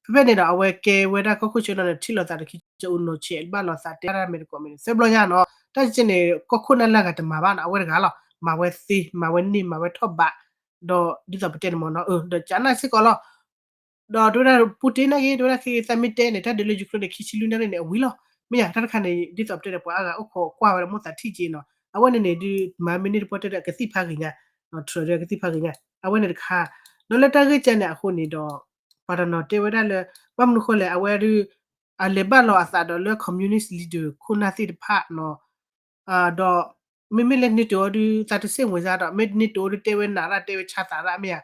ဖဲဖဲန့ၣ်ဒီး အဝဲကဲဝဲဒၣ်ကီၢ်ခိၣ်ဆၢနီၤန့ၣ် ထံၣ်လိာ်သးဒီးခံကၠီအူနီၢ်ဆဲး ဘၣ်လိာ်သးတဲတၢ်မ့ၢ်တကိးမ့ၢ်န့ၣ် သၢဘျီညါနီၤ တၢ်ကဲန့ၣ် ကီၢ်ခိၣ်နၢ်လၢအဂၤတမၤဘၣ်နီၤ အဝဲတဂၤလီၤ မၤဝဲသ့ မၤဝဲန့ၢ် မၤဝဲထီၣ်ဘး ဒီးဒ်သိးပတဲန့ၣ်မ့ၢ်နီၤ ဒီးကနၣ်စ့ၢ်ကီးလီၤ ဒီးတဲဝဲဒၣ် Putin နာ်က့ တဲဝဲဒၣ်ခဲကနံၣ်အံၤ သးမ့ၢ်တဲန့ၣ် တၢ်ဒုးလၢ Ukraine န့ၣ် ခံဆံလွံၢ်နၣ်ရံၣ်န့ၣ် အဝံၤလီၤ. မ့ၢ်ဧါ တၢ်တခါန့ၣ် ဒ်သိးပတဲန့ၣ် ပှၤအါဂၤအိၣ်ခိးကွၢ်ဝဲဒီး မိၣ်သးထံၣ်က့နီၤ. အဝဲန့ၣ်န့ၣ် ဒုးမၤမ့ၢ်န့ၢ်တပှၢ်တဲဒီး ကသံၣ်ဖးဂ့ၤညါ, Trump ဒီးကသံၣ်ဖးဂ့ၤညါ, အဝဲန့ၣ်တခါ, ဒီးလၢတၢ်ဂ့ၢ်ကဲန့ၣ်အဃိန့ၣ်ဒီး ပှၤတနီၤတဲဝဲဒၣ်လၢ ဘၣ်မနုၤဃိလဲၣ် အဝဲဒုး အလဲၤဘၣ်လီၤအသးဒီးလၢ communist leader ခိၣ်နၢ်သ့ၣ်တဖၣ်နီၤ ဒီး မ့မ့ၢ်လၢ NATO အီၤဒုး သးတစ့ၣ်ဝင်စါဒီး မ့ၢ် NATO အီၤဒုးတဲဝဲနးရၣ် တဲဝဲဆါသးရၣ်မ့ၢ်ဧါ,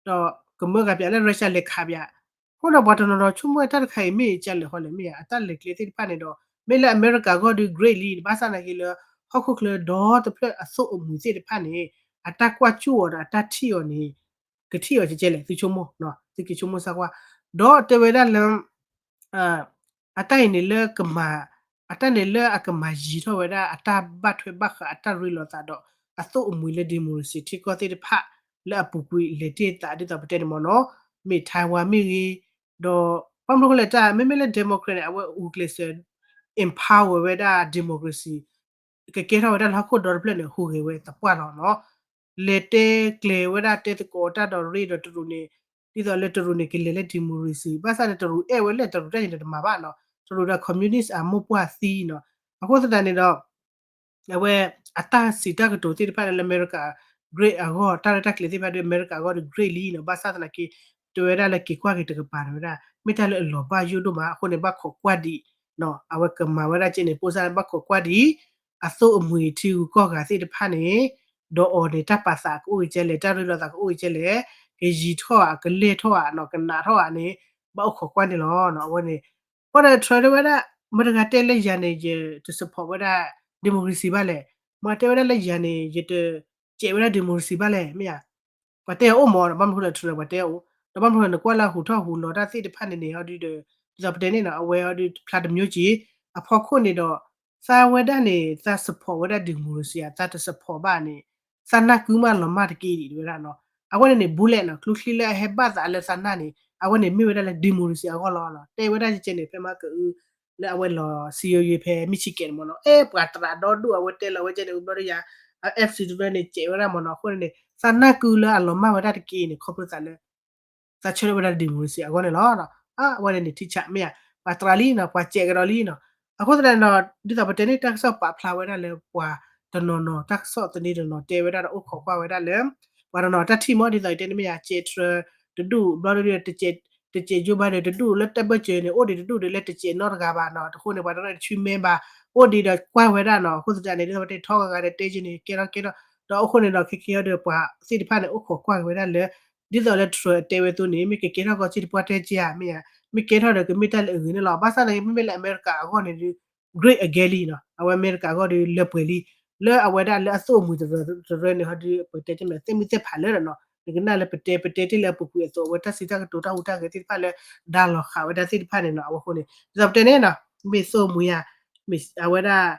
ဒီးကမၢကၤပၠးလၢ Russia လဲၤခးပၠး, အဃိဒီးပှၤတနီၤနီၤဆိကမိၣ်ဝဲတၢ်တခါအံၤ မ့ၢ်ကလဲၣ်ဃီလဲၣ်မ့ၢ်ဧါ, အတၢ်လဲၤကျဲသ့ၣ်တဖၣ်န့ၣ်ဒီး မ့ၢ်လၢအမဲရကၤအဂီၢ်ဒုး greatly ဘၣ်ဆၣ်သနာ်က့လၢ ဟီၣ်ခိၣ်ချၢဒီတဖျၢၣ်အသိၣ်အမှံၤသ့ၣ်တဖၣ်န့ၣ် အတၢ်ကွၢ်စူၣ်အီၤဒီးအတၢ်ထံၣ်အီၤန့ၣ် ကထံၣ်အီၤကကဲလဲၣ် သုဆိကမိၣ်, သုက့ၤဆိကမိၣ်စၢ်ကွၢ်, ဒီးတဲဝဲဒၣ်လၢ အတၢ်အံၤန့ၣ်လၢကမၤ, အတၢ်န့ၣ်လၢအကမၤယံၤထီၣ်ဝဲဒၣ် အတၢ်ဘၣ်ထွဲဘၣ်ဃး အတၢ်ရ့လိာ်သးဒီး အသိၣ်အမှံၤလၢ democracy ထံကီၢ်သ့ၣ်တဖၣ် လၢအပူၤကွံာ်လဲၤတ့ၢ်သးဒ်သိးပတဲန့ၣ်မ့ၢ်နီၤ, မ့ၢ် Taiwan မ့ၢ်ဂ့ၤ, ဒီး ဘၣ်မနုၤဃိလဲၣ်တၢ် မ့မ့ၢ်လၢ democrat န့ၣ် အဝဲအူကျဲးစၢး empower ဝဲဒၣ် democracy ကကဲထီၣ်ဝဲဒၣ်လၢဟီၣ်ခိၣ်ဒီတဖျၢၣ်န့ၣ် ဟူးဂဲၤဝဲသပှၢ်လီၤနီၤ. လဲၤတဲကျဲၤဝဲဒၣ်တဲသကိးတၢ်ဒီးရ့ဒီးတရူးန့ၣ်, ဒ်သိးလၢတရူးန့ၣ် ကလဲၤလၢ democracy ဘၣ်ဆၣ်န့ၣ် တရူးအဲၣ်ဝဲလၢတရူးတၢ်န့ၣ်တမၤဘၣ်နီၤ, တရူးဒီး communist အမိၢ်ပှၢ်သံနီၤ. အဃိသတးန့ၣ်ဒီး အဝဲအတၢ်စံးတၢ်ကတိၤသ့ၣ်တဖၣ်န့ၣ်လၢအမဲရကၤ great အဂီၢ် တၢ်ရဲၣ်တၢ်ကျဲၤသ့ၣ်တဖၣ်ဒီး အမဲရကၤအဂီၢ်ဒီး greatly နီၤ, ဘၣ်ဆၣ်သနာ်က့ တဲဝဲဒၣ်လၢက့ၤကွၢ်က့ၤတကပၤန့ၣ်ဝဲဒၣ် မ့ၢ်တၢ်လၢအလီၤဘၣ်ယိၣ်ဒိၣ်မး အဃိန့ၣ် ဘၣ်ခိးကွၢ်ဒံး အဝဲကမၤဝဲဒၣ်ကဲန့ၣ် ပိစါ ဘၣ်ခိးကွၢ်ဒံး အသိၣ်အမှံၤထံဂုၤကီၢ်ဂၤသ့ၣ်တဖၣ်န့ၣ် ဒီးအီၤန့ၣ် တၢ်ပာ်သးကအိၣ်ကဲလဲၣ် တၢ်ရ့လိာ်သးကအိၣ်ကဲလဲၣ် ကယံၤထီၣ်ဧါ ကလဲၢ်ထီၣ်ဧါနီၤ ကနးထီၣ်ဧါန့ၣ် ဘၣ်အိၣ်ခိးကွၢ်န့ၣ်လီၤ. အဝဲန့ၣ် ဘၣ်ဒီး Trump တဲဝဲဒၣ် မတၤတဂၤတဲလၢယၤန့ၣ် ယတ support ဝဲဒၣ် democracy ဘၣ်လဲၣ်, မတၤတဲဝဲဒၣ်လၢယၤန့ၣ် ယတစဲးဝဲဒၣ် democracy ဘၣ်လဲၣ် မ့ၢ်ဧါ. ပှၤတဲအအိၣ်မးဒီး ဘၣ်မနုၤဃိလဲၣ် Trump ပှၤတဲအအိၣ်, ဒီးဘၣ်မနုၤဃိလဲၣ် နကွၢ်လၢဟူးထီၣ်ဟူးလီၤတၢ်သ့ၣ်တဖၣ်န့ၣ်န့ၣ် အီၤဒုးဒီး ဒ်သိးပတဲန့ၣ်နီၤ အဝဲအီၤဒုးဖျါတမျိုးက့ၤ အဖီခိၣ်န့ၣ်ဒီး သးဝဲဒၣ်န့ၣ် သး support ဝဲဒၣ် democracy ဧါ သးတ support ဘၣ်န့ၣ် သးနၢ်ကုမၢ်လီၤမၢ်တက့ၢ်ဒံး တဲဝဲဒၣ်နီၤ. အဝဲန့ၣ်န့ၣ် bullet နီၤ ကျိချံလၢအဟဲဘၣ်သးလၢသးနၢ်န့ၣ် အဝဲန့ၣ်မ့ၢ်ဝဲဒၣ်လၢ democracy အဂီၢ်လီၤနီၤ. တဲဝဲဒၣ်ကဲန့ၣ် ဖဲမၤကအု လၢအဝဲလီၤစံယိယိဖဲ Michigan မ့ၢ်နီၤ အဲ ပှၤသရၣ်ဒီဒူၣ်အဝဲတဲလီၤဝဲကဲန့ၣ် ဘျီဒီးယၤ F C တရၢန့ၣ် စဲးဝဲဒၣ်မ့ၢ်နီၤ အဃိန့ၣ် သးနၢ်ကုလၢအလီၤမၢ်ဝဲဒၣ်တက့ၢ်န့ၣ် ခီဖျိသးလၢ သးဆၢထၢၣ်ဝဲဒၣ် democracy အဂီၢ်န့ၣ်လီၤ. အဝဲန့ၣ်န့ၣ် ထံဆးမ့ၢ်ဧါ ပှၤသရၣ်လံနီၤ ပှၤစဲးကဒီးလံနီၤ. အဃိသတးန့ၣ်ဒီး ဒ်သိးပတဲန့ၣ် တၢ်ကစီၣ်ပာ်ဖျါဝဲဒၣ်လၢပှၤတနီၤနီၤ တၢ်ကစီၣ်သန့တနီၤတဲဝဲဒၣ်ဒီးအိၣ်ခိးကွၢ်ဝဲဒၣ်လၢ ပှၤတနီၤတၢ်ထံၣ်မ့ၢ်ဒ်သိးယတဲန့ၣ်မ့ၢ်ဧါ စဲး Trump တဒူၣ် ဘျီဒီး တစဲး Joe Biden တဒူၣ်လၢတၢ်ဘၢၣ်စၢၤန့ၣ် အိၣ်ဒံးတဒူၣ်ဒီးလၢတစဲးနီတဂၤဘၣ်နီၤ. အဃိန့ၣ် ပှၤတနီၤတဆူမဲဘၣ် အိၣ်ဒံးဒီးကွၢ်ဝဲဒၣ်နီၤ. အဃိသတးန့ၣ် ဒ်သိးပတဲထီဂၤဂၤဒီးတဲက့ၤန့ၣ် ကဲထီၣ်ကဲထီၣ် ဒီးအဃိန့ၣ်ဒီး ခဲကဲအီၤဒီး ပှၤသ့ၣ်တဖၣ်န့ၣ် အိၣ်ခိးကွၢ်က့ၤဝဲဒၣ်လၢ ဒ်သိးလၢ Trump တဲဝဲအသိးန့ၣ် မ့ၢ်ကကဲထီၣ်ကီးစ့ၢ်တပှၢ်တဲက့ၤဧါ မ့ၢ်ဧါ မ့ၢ်ကဲထီၣ်ဒီးကမ့ၢ်တၢ်လၢအဂ့ၤန့ၣ်လီၤ. ဘၣ်ဆၣ်သနာ်က့ မ့မ့ၢ်လၢအမဲရကၤအဂီၢ်န့ၣ်ဒုး great again လံနီၤ. အဝဲအမဲရကၤအဂီၢ်ဒီးလၢပှဲၤလံ လၢအဝဲဒၣ်လၢအသိၣ်အမှံၤတရၢတရၢန့ၣ် ဟီဒုး ပတဲတမ့ၢ်သ့ၣ်မုၢ်သ့ၣ်ဖးလၢဒီးနီၤ နကနၣ်လၢပတဲ ပတဲတ့ၢ်လၢအပူၤကွံာ်အသိး အဝဲတၢ်စံးတၢ်ကတိၤတၢ်ဟူးတၢ်ဂဲၤသ့ၣ်တဖၣ်လၢ ဒါလီၤဃာ်ဝဲဒၣ်သ့ၣ်တဖၣ်န့ၣ်နီၤ. အဝဲအဃိန့ၣ် ဒ်သိးပတဲန့ၣ်နီၤ မ့ၢ်သိၣ်မှံၤဧါ မ့ၢ်အဝဲဒၣ်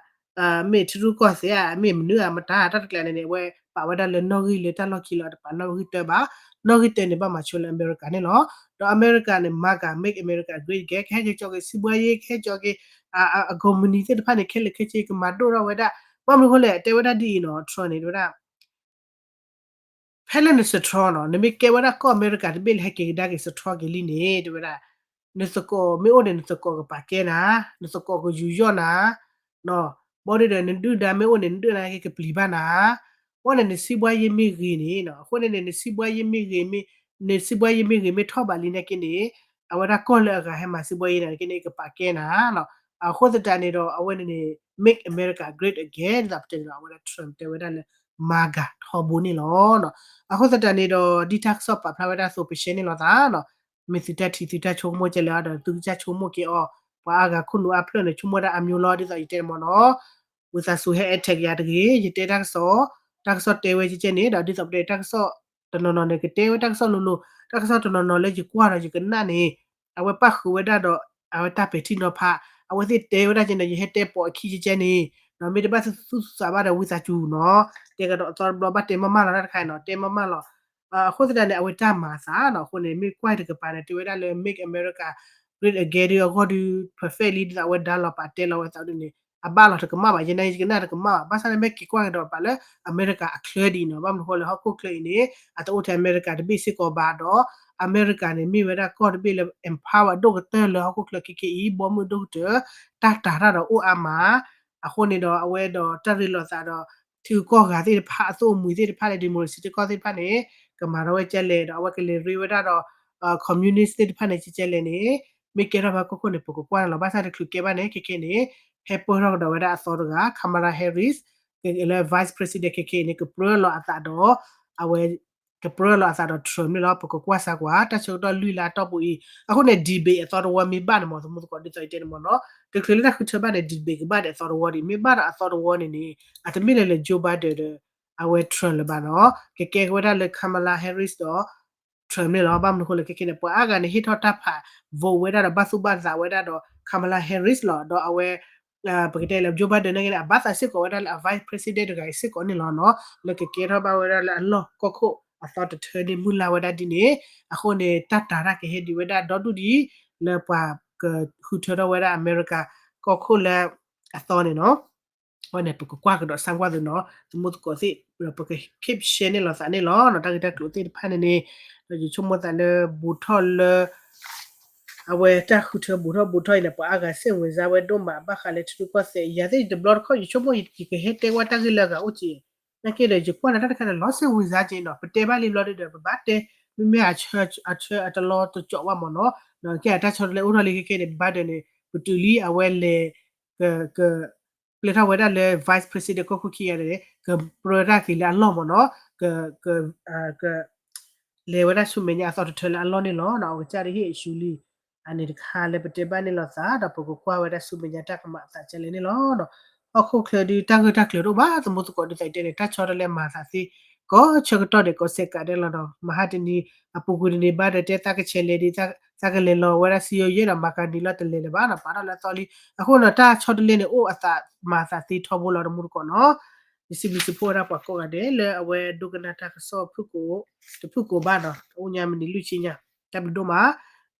မ့ၢ်ထံရူၢ်ကီၢ်သဲးဧါ မ့ၢ်မနုၤဧါ မတၤ တၢ်တကျးန့ၣ်န့ၣ် အဝဲပာ်ဝဲဒၣ်လၢနီၣ်ဂံၢ်လၢတၢ်လီၢ်ခံလီၤ တပာ်နီၣ်ဂံၢ်တၢဘၣ်. နီၣ်ဂံၢ်တၢန့ၣ် ဘၣ်မၤဆိလၢအမဲရကၤန့ၣ်လီၤ. ဒီးအမဲရကၤန့ၣ် MAGA, Make America Great Again ကဟဲက့ၤကၠီက့ၤ စီးပွားရေး ကဟဲကၠီက့ၤ အကုမ္ပဏီသ့ၣ်တဖၣ်န့ၣ် ခဲလၢာ်ခဲဆ့ကမၤဒိၣ်ထီၣ်ဝဲဒၣ်. ဘၣ်မနုၤအဃိလဲၣ် တဲဝဲဒၣ်ဒ်အံၤနီၤ Trump န့ၣ် တဲဝဲဒၣ် ဖဲလၢနစထြီနီၤ နမ့ၢ်ကဲဝဲဒၣ်ကီၢ်အမဲရကၤတဘ့ၣ်လၢဟဲက့ၤကဒါက့ၤစထြီက့ၤလံန့ၣ် တဲဝဲဒၣ် နသကိးမ့ၢ်အိၣ်န့ၣ် နသကိးကပာ်ကဲနၤ, နသကိးကယူးယီၣ်နၤ, ဘီဒုဒီး နဒုၣ်ဒါမ့ၢ်အိၣ်န့ၣ် နဒုၣ်ဒါက့ၤကပျံၤဘၣ်နၤ, ဘီန့ၣ် နစံးဘှါယ့မ့ၢ်ဂ့ၤန့ၣ် အဃိန့ၣ်န့ၣ် နစံးဘှါယ့မ့ၢ်ဂ့ၤ နစံးဘှါယ့မ့ၢ်ဂ့ၤမ့ၢ်ထီၣ်ဘးလံနာ်က့န့ၣ် အဝဲဒၣ်ကီၢ်လၢအဂၤဟဲမၤစံးဘှါယ့န့ၣ်က့န့ၣ် ကပာ်ကဲနၤနီၤ. အဃိသတးန့ၣ်ဒီး အဝဲန့ၣ်န့ၣ် Make America Great Again ဒ်သိးပတဲန့ၣ်ဒီး အဝဲဒၣ် Trump တဲဝဲဒၣ်လၢ MAGA ထီဘိန့ၣ်လီၤ. အဃိသတးန့ၣ်ဒီး ဒ်တၢ်ကစီၣ်ပာ်ဖျါဝဲဒၣ်အသိး ပရှဲန့ၢ်လိာ်သးနီၤ. မ့ၢ်သုတၢ်ထံၣ်သုတၢ်ဆိကမိၣ်ကဲလဲၣ်ဒီး သုကစၢ်ဆိကမိၣ်က့ၤအီၤ, ပှၤအါဂၤခိၣ်နူာ်အါဖျၢၣ်န့ၣ် ဆိကမိၣ်ဝဲဒၣ်အမျိုးလီၤ ဒ်သိးယတဲန့ၣ်မ့ၢ်နီၤ. ဝံသးစူၤဟဲ attack ယၤတဂ့ၤ, ယတဲတၢ်ကစီၣ်, တၢ်ကစီၣ်တဲဝဲကဲကဲန့ၣ်ဒီး ဒ်သိးပတဲတၢ်ကစီၣ်တနီၤနီၤန့ၣ် ကတဲဝဲတၢ်ကစီၣ်လိၤလိၤ, တၢ်ကစီၣ်တနီၤနီၤလၢယကွၢ်ဒီးယကနၣ်န့ၣ် အဝဲပၣ်ဃုာ်ဝဲဒၣ်ဒီး အဝဲတၢ်ပဲာ်ထံနီၤဖး, အဝဲသ့ၣ်တဲဝဲဒၣ်ကဲန့ၣ် ယဟဲတဲပိာ်အခံကဲကဲန့ၣ်, ဒီးမ့ၢ်တဘၣ်သူၣ်သူၣ်သးသးဘၣ်ဒီးဝံသးစူၤနီၤ, တဲကဒီးအသီတဘျီဘၣ်တဲမးမးလီၤတၢ်တခါအံၤနီၤ, တဲမးမးလီၤ. အဃိသတးန့ၣ် အဝဲတၢ်မၤအသးနီၤ အဃိန့ၣ် မ့ၢ်ကွၢ်တကပၤန့ၣ် တဲဝဲဒၣ်လၢ Make America Great Again ဒုအဂီၢ်ဒု perfect လံ ဒ်သိးအဝဲဒါလီၤပာ်တဲလီၤဝဲသးဒ်န့ၣ် အဘၣ်လီၤတကမၣ်ဘၣ် ယနာ်ယကနၣ်တကမၣ်ဘၣ် ဘၣ်ဆၣ်န့ၣ် မ့ၢ်က့ၤကွၢ်ကဒီးပာ်လၢ အမဲရကၤအချၢဒ်အံၤနီၤ ဘၣ်မနုၤဃိလၢဟီၣ်ခိၣ်ချၢအံၤန့ၣ် အတအိၣ်ထဲအမဲရကၤတဘ့ၣ်စ့ၢ်ကီးဘၣ်ဒီး အမဲရကၤန့ၣ် မ့ၢ်ဝဲဒၣ်ကီၢ်တဘ့ၣ်လၢ empower ဒိၣ်ကတၢၢ်လၢဟီၣ်ခိၣ်ချၢခဲခဲအံၤ ဘီမုၢ်ဒိၣ်ကတၢၢ် တၢ်တာ်တၢ်ဒီးအိၣ်အါမး အဃိန့ၣ်ဒီး အဝဲဒီးတၢ်ရ့လိာ်သးဒီး ထံဂုၤကီၢ်ဂၤသ့ၣ်တဖၣ် အသိၣ်အမှံၤသ့ၣ်တဖၣ်လၢ democracy သ့ၣ်ကီၢ်သ့ၣ်တဖၣ်န့ၣ် ကမၤထီၣ်ဝဲကဲလဲၣ်ဒီး အဝဲကလဲၤရ့ဝဲဒၣ်ဒီး communist သ့ၣ်တဖၣ်န့ၣ် ကဲကဲလဲၣ်န့ၣ် မ့ၢ်ကဲထီၣ်ဖဲကီၢ်ခိၣ်န့ၣ် ပကကွၢ်န့ၣ်လီၤ. ဘၣ်ဆၣ်တချုးကဲဘၣ်န့ၣ် ခဲခဲန့ၣ် ဟဲပၢၢ်ထီၣ်ကဒီးဝဲဒၣ်အသီတဂၤ Kamala Harris လၢ vice president ခဲခဲန့ၣ် ကပြၢလီၤအသးဒီး အဝဲ ကပြၢလီၤအသးဒီး Trump န့ၣ်လီၤ. ပကကွၢ်စၢ်ကွၢ် တၢ်ဆၢကတီၢ်လွံၢ်လါအတီၢ်ပူၤအံၤ အဃိန့ၣ် debate အသီတဝီမ့ၢ်ဘၣ်န့ၣ်မ့ၢ် သမူသကိးဒ်သိးယတဲန့ၣ်မ့ၢ်နီၤ တချုးလၢတၢ်ဃုထၢဘၣ်န့ၣ် debate ကဘၣ်ဒီးအသီတဝီဒံး မ့ၢ်ဘၣ်ဒီးအသီတဝီန့ၣ်န့ၣ် အတမ့ၢ်လၢလၢ Joe Biden ဒီး အဝဲ Trump လၢၤဘၣ်နီၤ ကကဲကဝဲဒၣ်လၢ Kamala Harris ဒီး Trump န့ၣ်လီၤ. ဘၣ်မနုၤဃိလၢခဲခဲန့ၣ် ပှၤအါဂၤန့ၣ် ဟ့ၣ်ထီၣ်တၢ်ဖး vote ဝဲဒၣ်ဒီးဘၣ်သူၣ်ဘၣ်သးဝဲဒၣ်ဒီး Kamala Harris လီၤ. ဒီးအဝဲ ပကတဲလၢ Joe Biden နာ်က့န့ၣ် အဘၣ်သးစ့ၢ်ကီးဝဲဒၣ်လၢအ vice president တဂၤအံၤစ့ၢ်ကီးန့ၣ်လီၤနီၤ လၢကကဲထီၣ်ဘၣ်ဝဲဒၣ်လၢအလီၢ်ကီၢ်ခိၣ်အသီတထၢန့ၣ် မုၢ်လၢ်ဝဲဒၣ်ဒ်န့ၣ် အဃိန့ၣ် တၢ်တာ်တၢ်ကဟဲဒံးဝဲဒၣ်ဒီဒူၣ်ဒံး လၢပှၤကဃုထၢထီၣ်ဝဲဒၣ်အမဲရကၤကီၢ်ခိၣ်လၢအသီန့ၣ်နီၤ အဝဲန့ၣ် ပကကွၢ်ကဒီးဆၣ်ကွၢ်သုနီၤ သမူသကိးသ့ၣ် ပက keep share န့ၢ်လိာ်သးန့ၣ်လီၤနီၤ တၢ်ဂ့ၢ်တၢ်ကျိၤသ့ၣ်တဖၣ်န့ၣ်န့ၣ် ယဆိကမိၣ်သးလၢဘူးထီၣ်လၢ အဝဲတၢ်ဃုထၢဘူးထီၣ်ဘူးထီၣ်အံၤန့ၣ် ပှၤအါဂၤစ့ၣ်ဝံၤစါဝဲဒိၣ်မး ဘၣ်ဃးလၢထံရူၢ်ကီၢ်သဲး ယၤသ့ၣ်တဘျီတခီၣ် ယဆိကမိၣ်ယကဟဲတဲဝဲတၢ်ဂ့ၢ်လၢအဂၤအိၣ်က့ၤ နာ်က့ဒီး ယကွၢ်လၢတၢ်တခါဒီး လီၤစ့ၣ်ဝံၤစါက့ၤနီၤ ပတဲဘၣ်လံဘျီဒုဒီး ပဘၣ်တဲ မ့မ့ၢ်အဆၢအတလီတကၠီးဘၣ်မ့ၢ်နီၤ ကဲအတၢ်ဆီတလဲအိၣ်ထီၣ်လံခဲခဲန့ၣ် Biden န့ၣ် ပတုၤလံအဝဲလဲၤ က က ပျဲထီၣ်ဝဲဒၣ်လၢ vice president ကီၢ်ခိၣ်ခံဂၤန့ၣ် ကပြၢတၢ်က့ၤလၢအလီၢ်မ့ၢ်နီၤ က က လဲၤဝဲဒၣ်ဆူမဲာ်ညါအသီတထၢလၢအလီၢ်န့ၣ်လီၤ. အကစၢ်ဒ်ဟ့ၣ်အဆူလံ အန့ၣ်တခါလၢပတဲဘၣ်န့ၢ်လိာ်သး ဒီးပကကွၢ်ဝဲဒၣ်ဆူမဲာ်ညါတၢ်ကမၤအသးကလဲၣ်န့ၣ်လီၤ. ဟီၣ်ခိၣ်ချၢဒုး တၢ်ဂ့ၢ်တၢ်ကျိၤတအိၣ်ဘၣ် သမူသကိးဒ်သိးယတဲန့ၣ် တၢ်ဆီတလဲမၤသးသ့ ကိးဆၢကတီၢ်ဒဲးကိးဆဲးကးဒဲးလီၤဒီး မဟါတနံၤ အပူၤကွံာ်တနံၤဘၣ်ဒီးတဲသးကဆဲးလဲၤဒံး သးကလဲၤလီၤဝဲဒၣ်စံယိယဲၢ် ဒီးမၤကၤနံၤလီၤတလဲၤလၢၤဘၣ်နီၤ ပာ်ထီၣ်လၢအသီလံ. အဃိန့ၣ် တၢ်ဆီတလဲန့ၣ် အိၣ်အသးမၤသးသ့ထီဘိလီၤ သမူသကိးနီၤ. ယစံးဘျုးစံးဖှိၣ်ဝဲဒၣ်ပှၤကိးဂၤဒဲးလၢအဝဲဒိကနၣ်တၢ်ကစီၣ်ဖုၣ်ကိာ် တဖုၣ်ကိာ်ဘၣ်နီၤ အအိၣ်ညါမံးနံးလွံၢ်ဆံညါ တၢ်ဘျုးဒိၣ်မး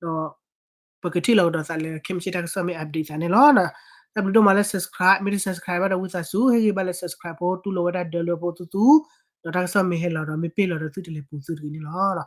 ဒီး ပကထံၣ်လိာ်ကဒီးသးလၢခဲမုၢ်ဆ့ၣ်တၢ်ကစီၣ်မ့ၢ် update သးန့ၣ်လီၤ. တၢ်ဘျုးဒိၣ်မးလၢ subscribe မ့ၢ်တ subscribe ဘၣ်ဒီး ဝံသးစူၤ ဟ့ၣ်ဂံၢ်ဘါလၢ subscribe ဖိ တူၢ်လိာ်ဝဲဒၣ်ဒၢးလိာ်ဖိသူသူ ဒီးတၢ်ကစီၣ်မ့ၢ်ဟဲလီၤဒီး မ့ၢ်ပ့ၢ်လီၤဒီးသုတလဲၤပူၤသုတဂ့ၤန့ၣ်လီၤ.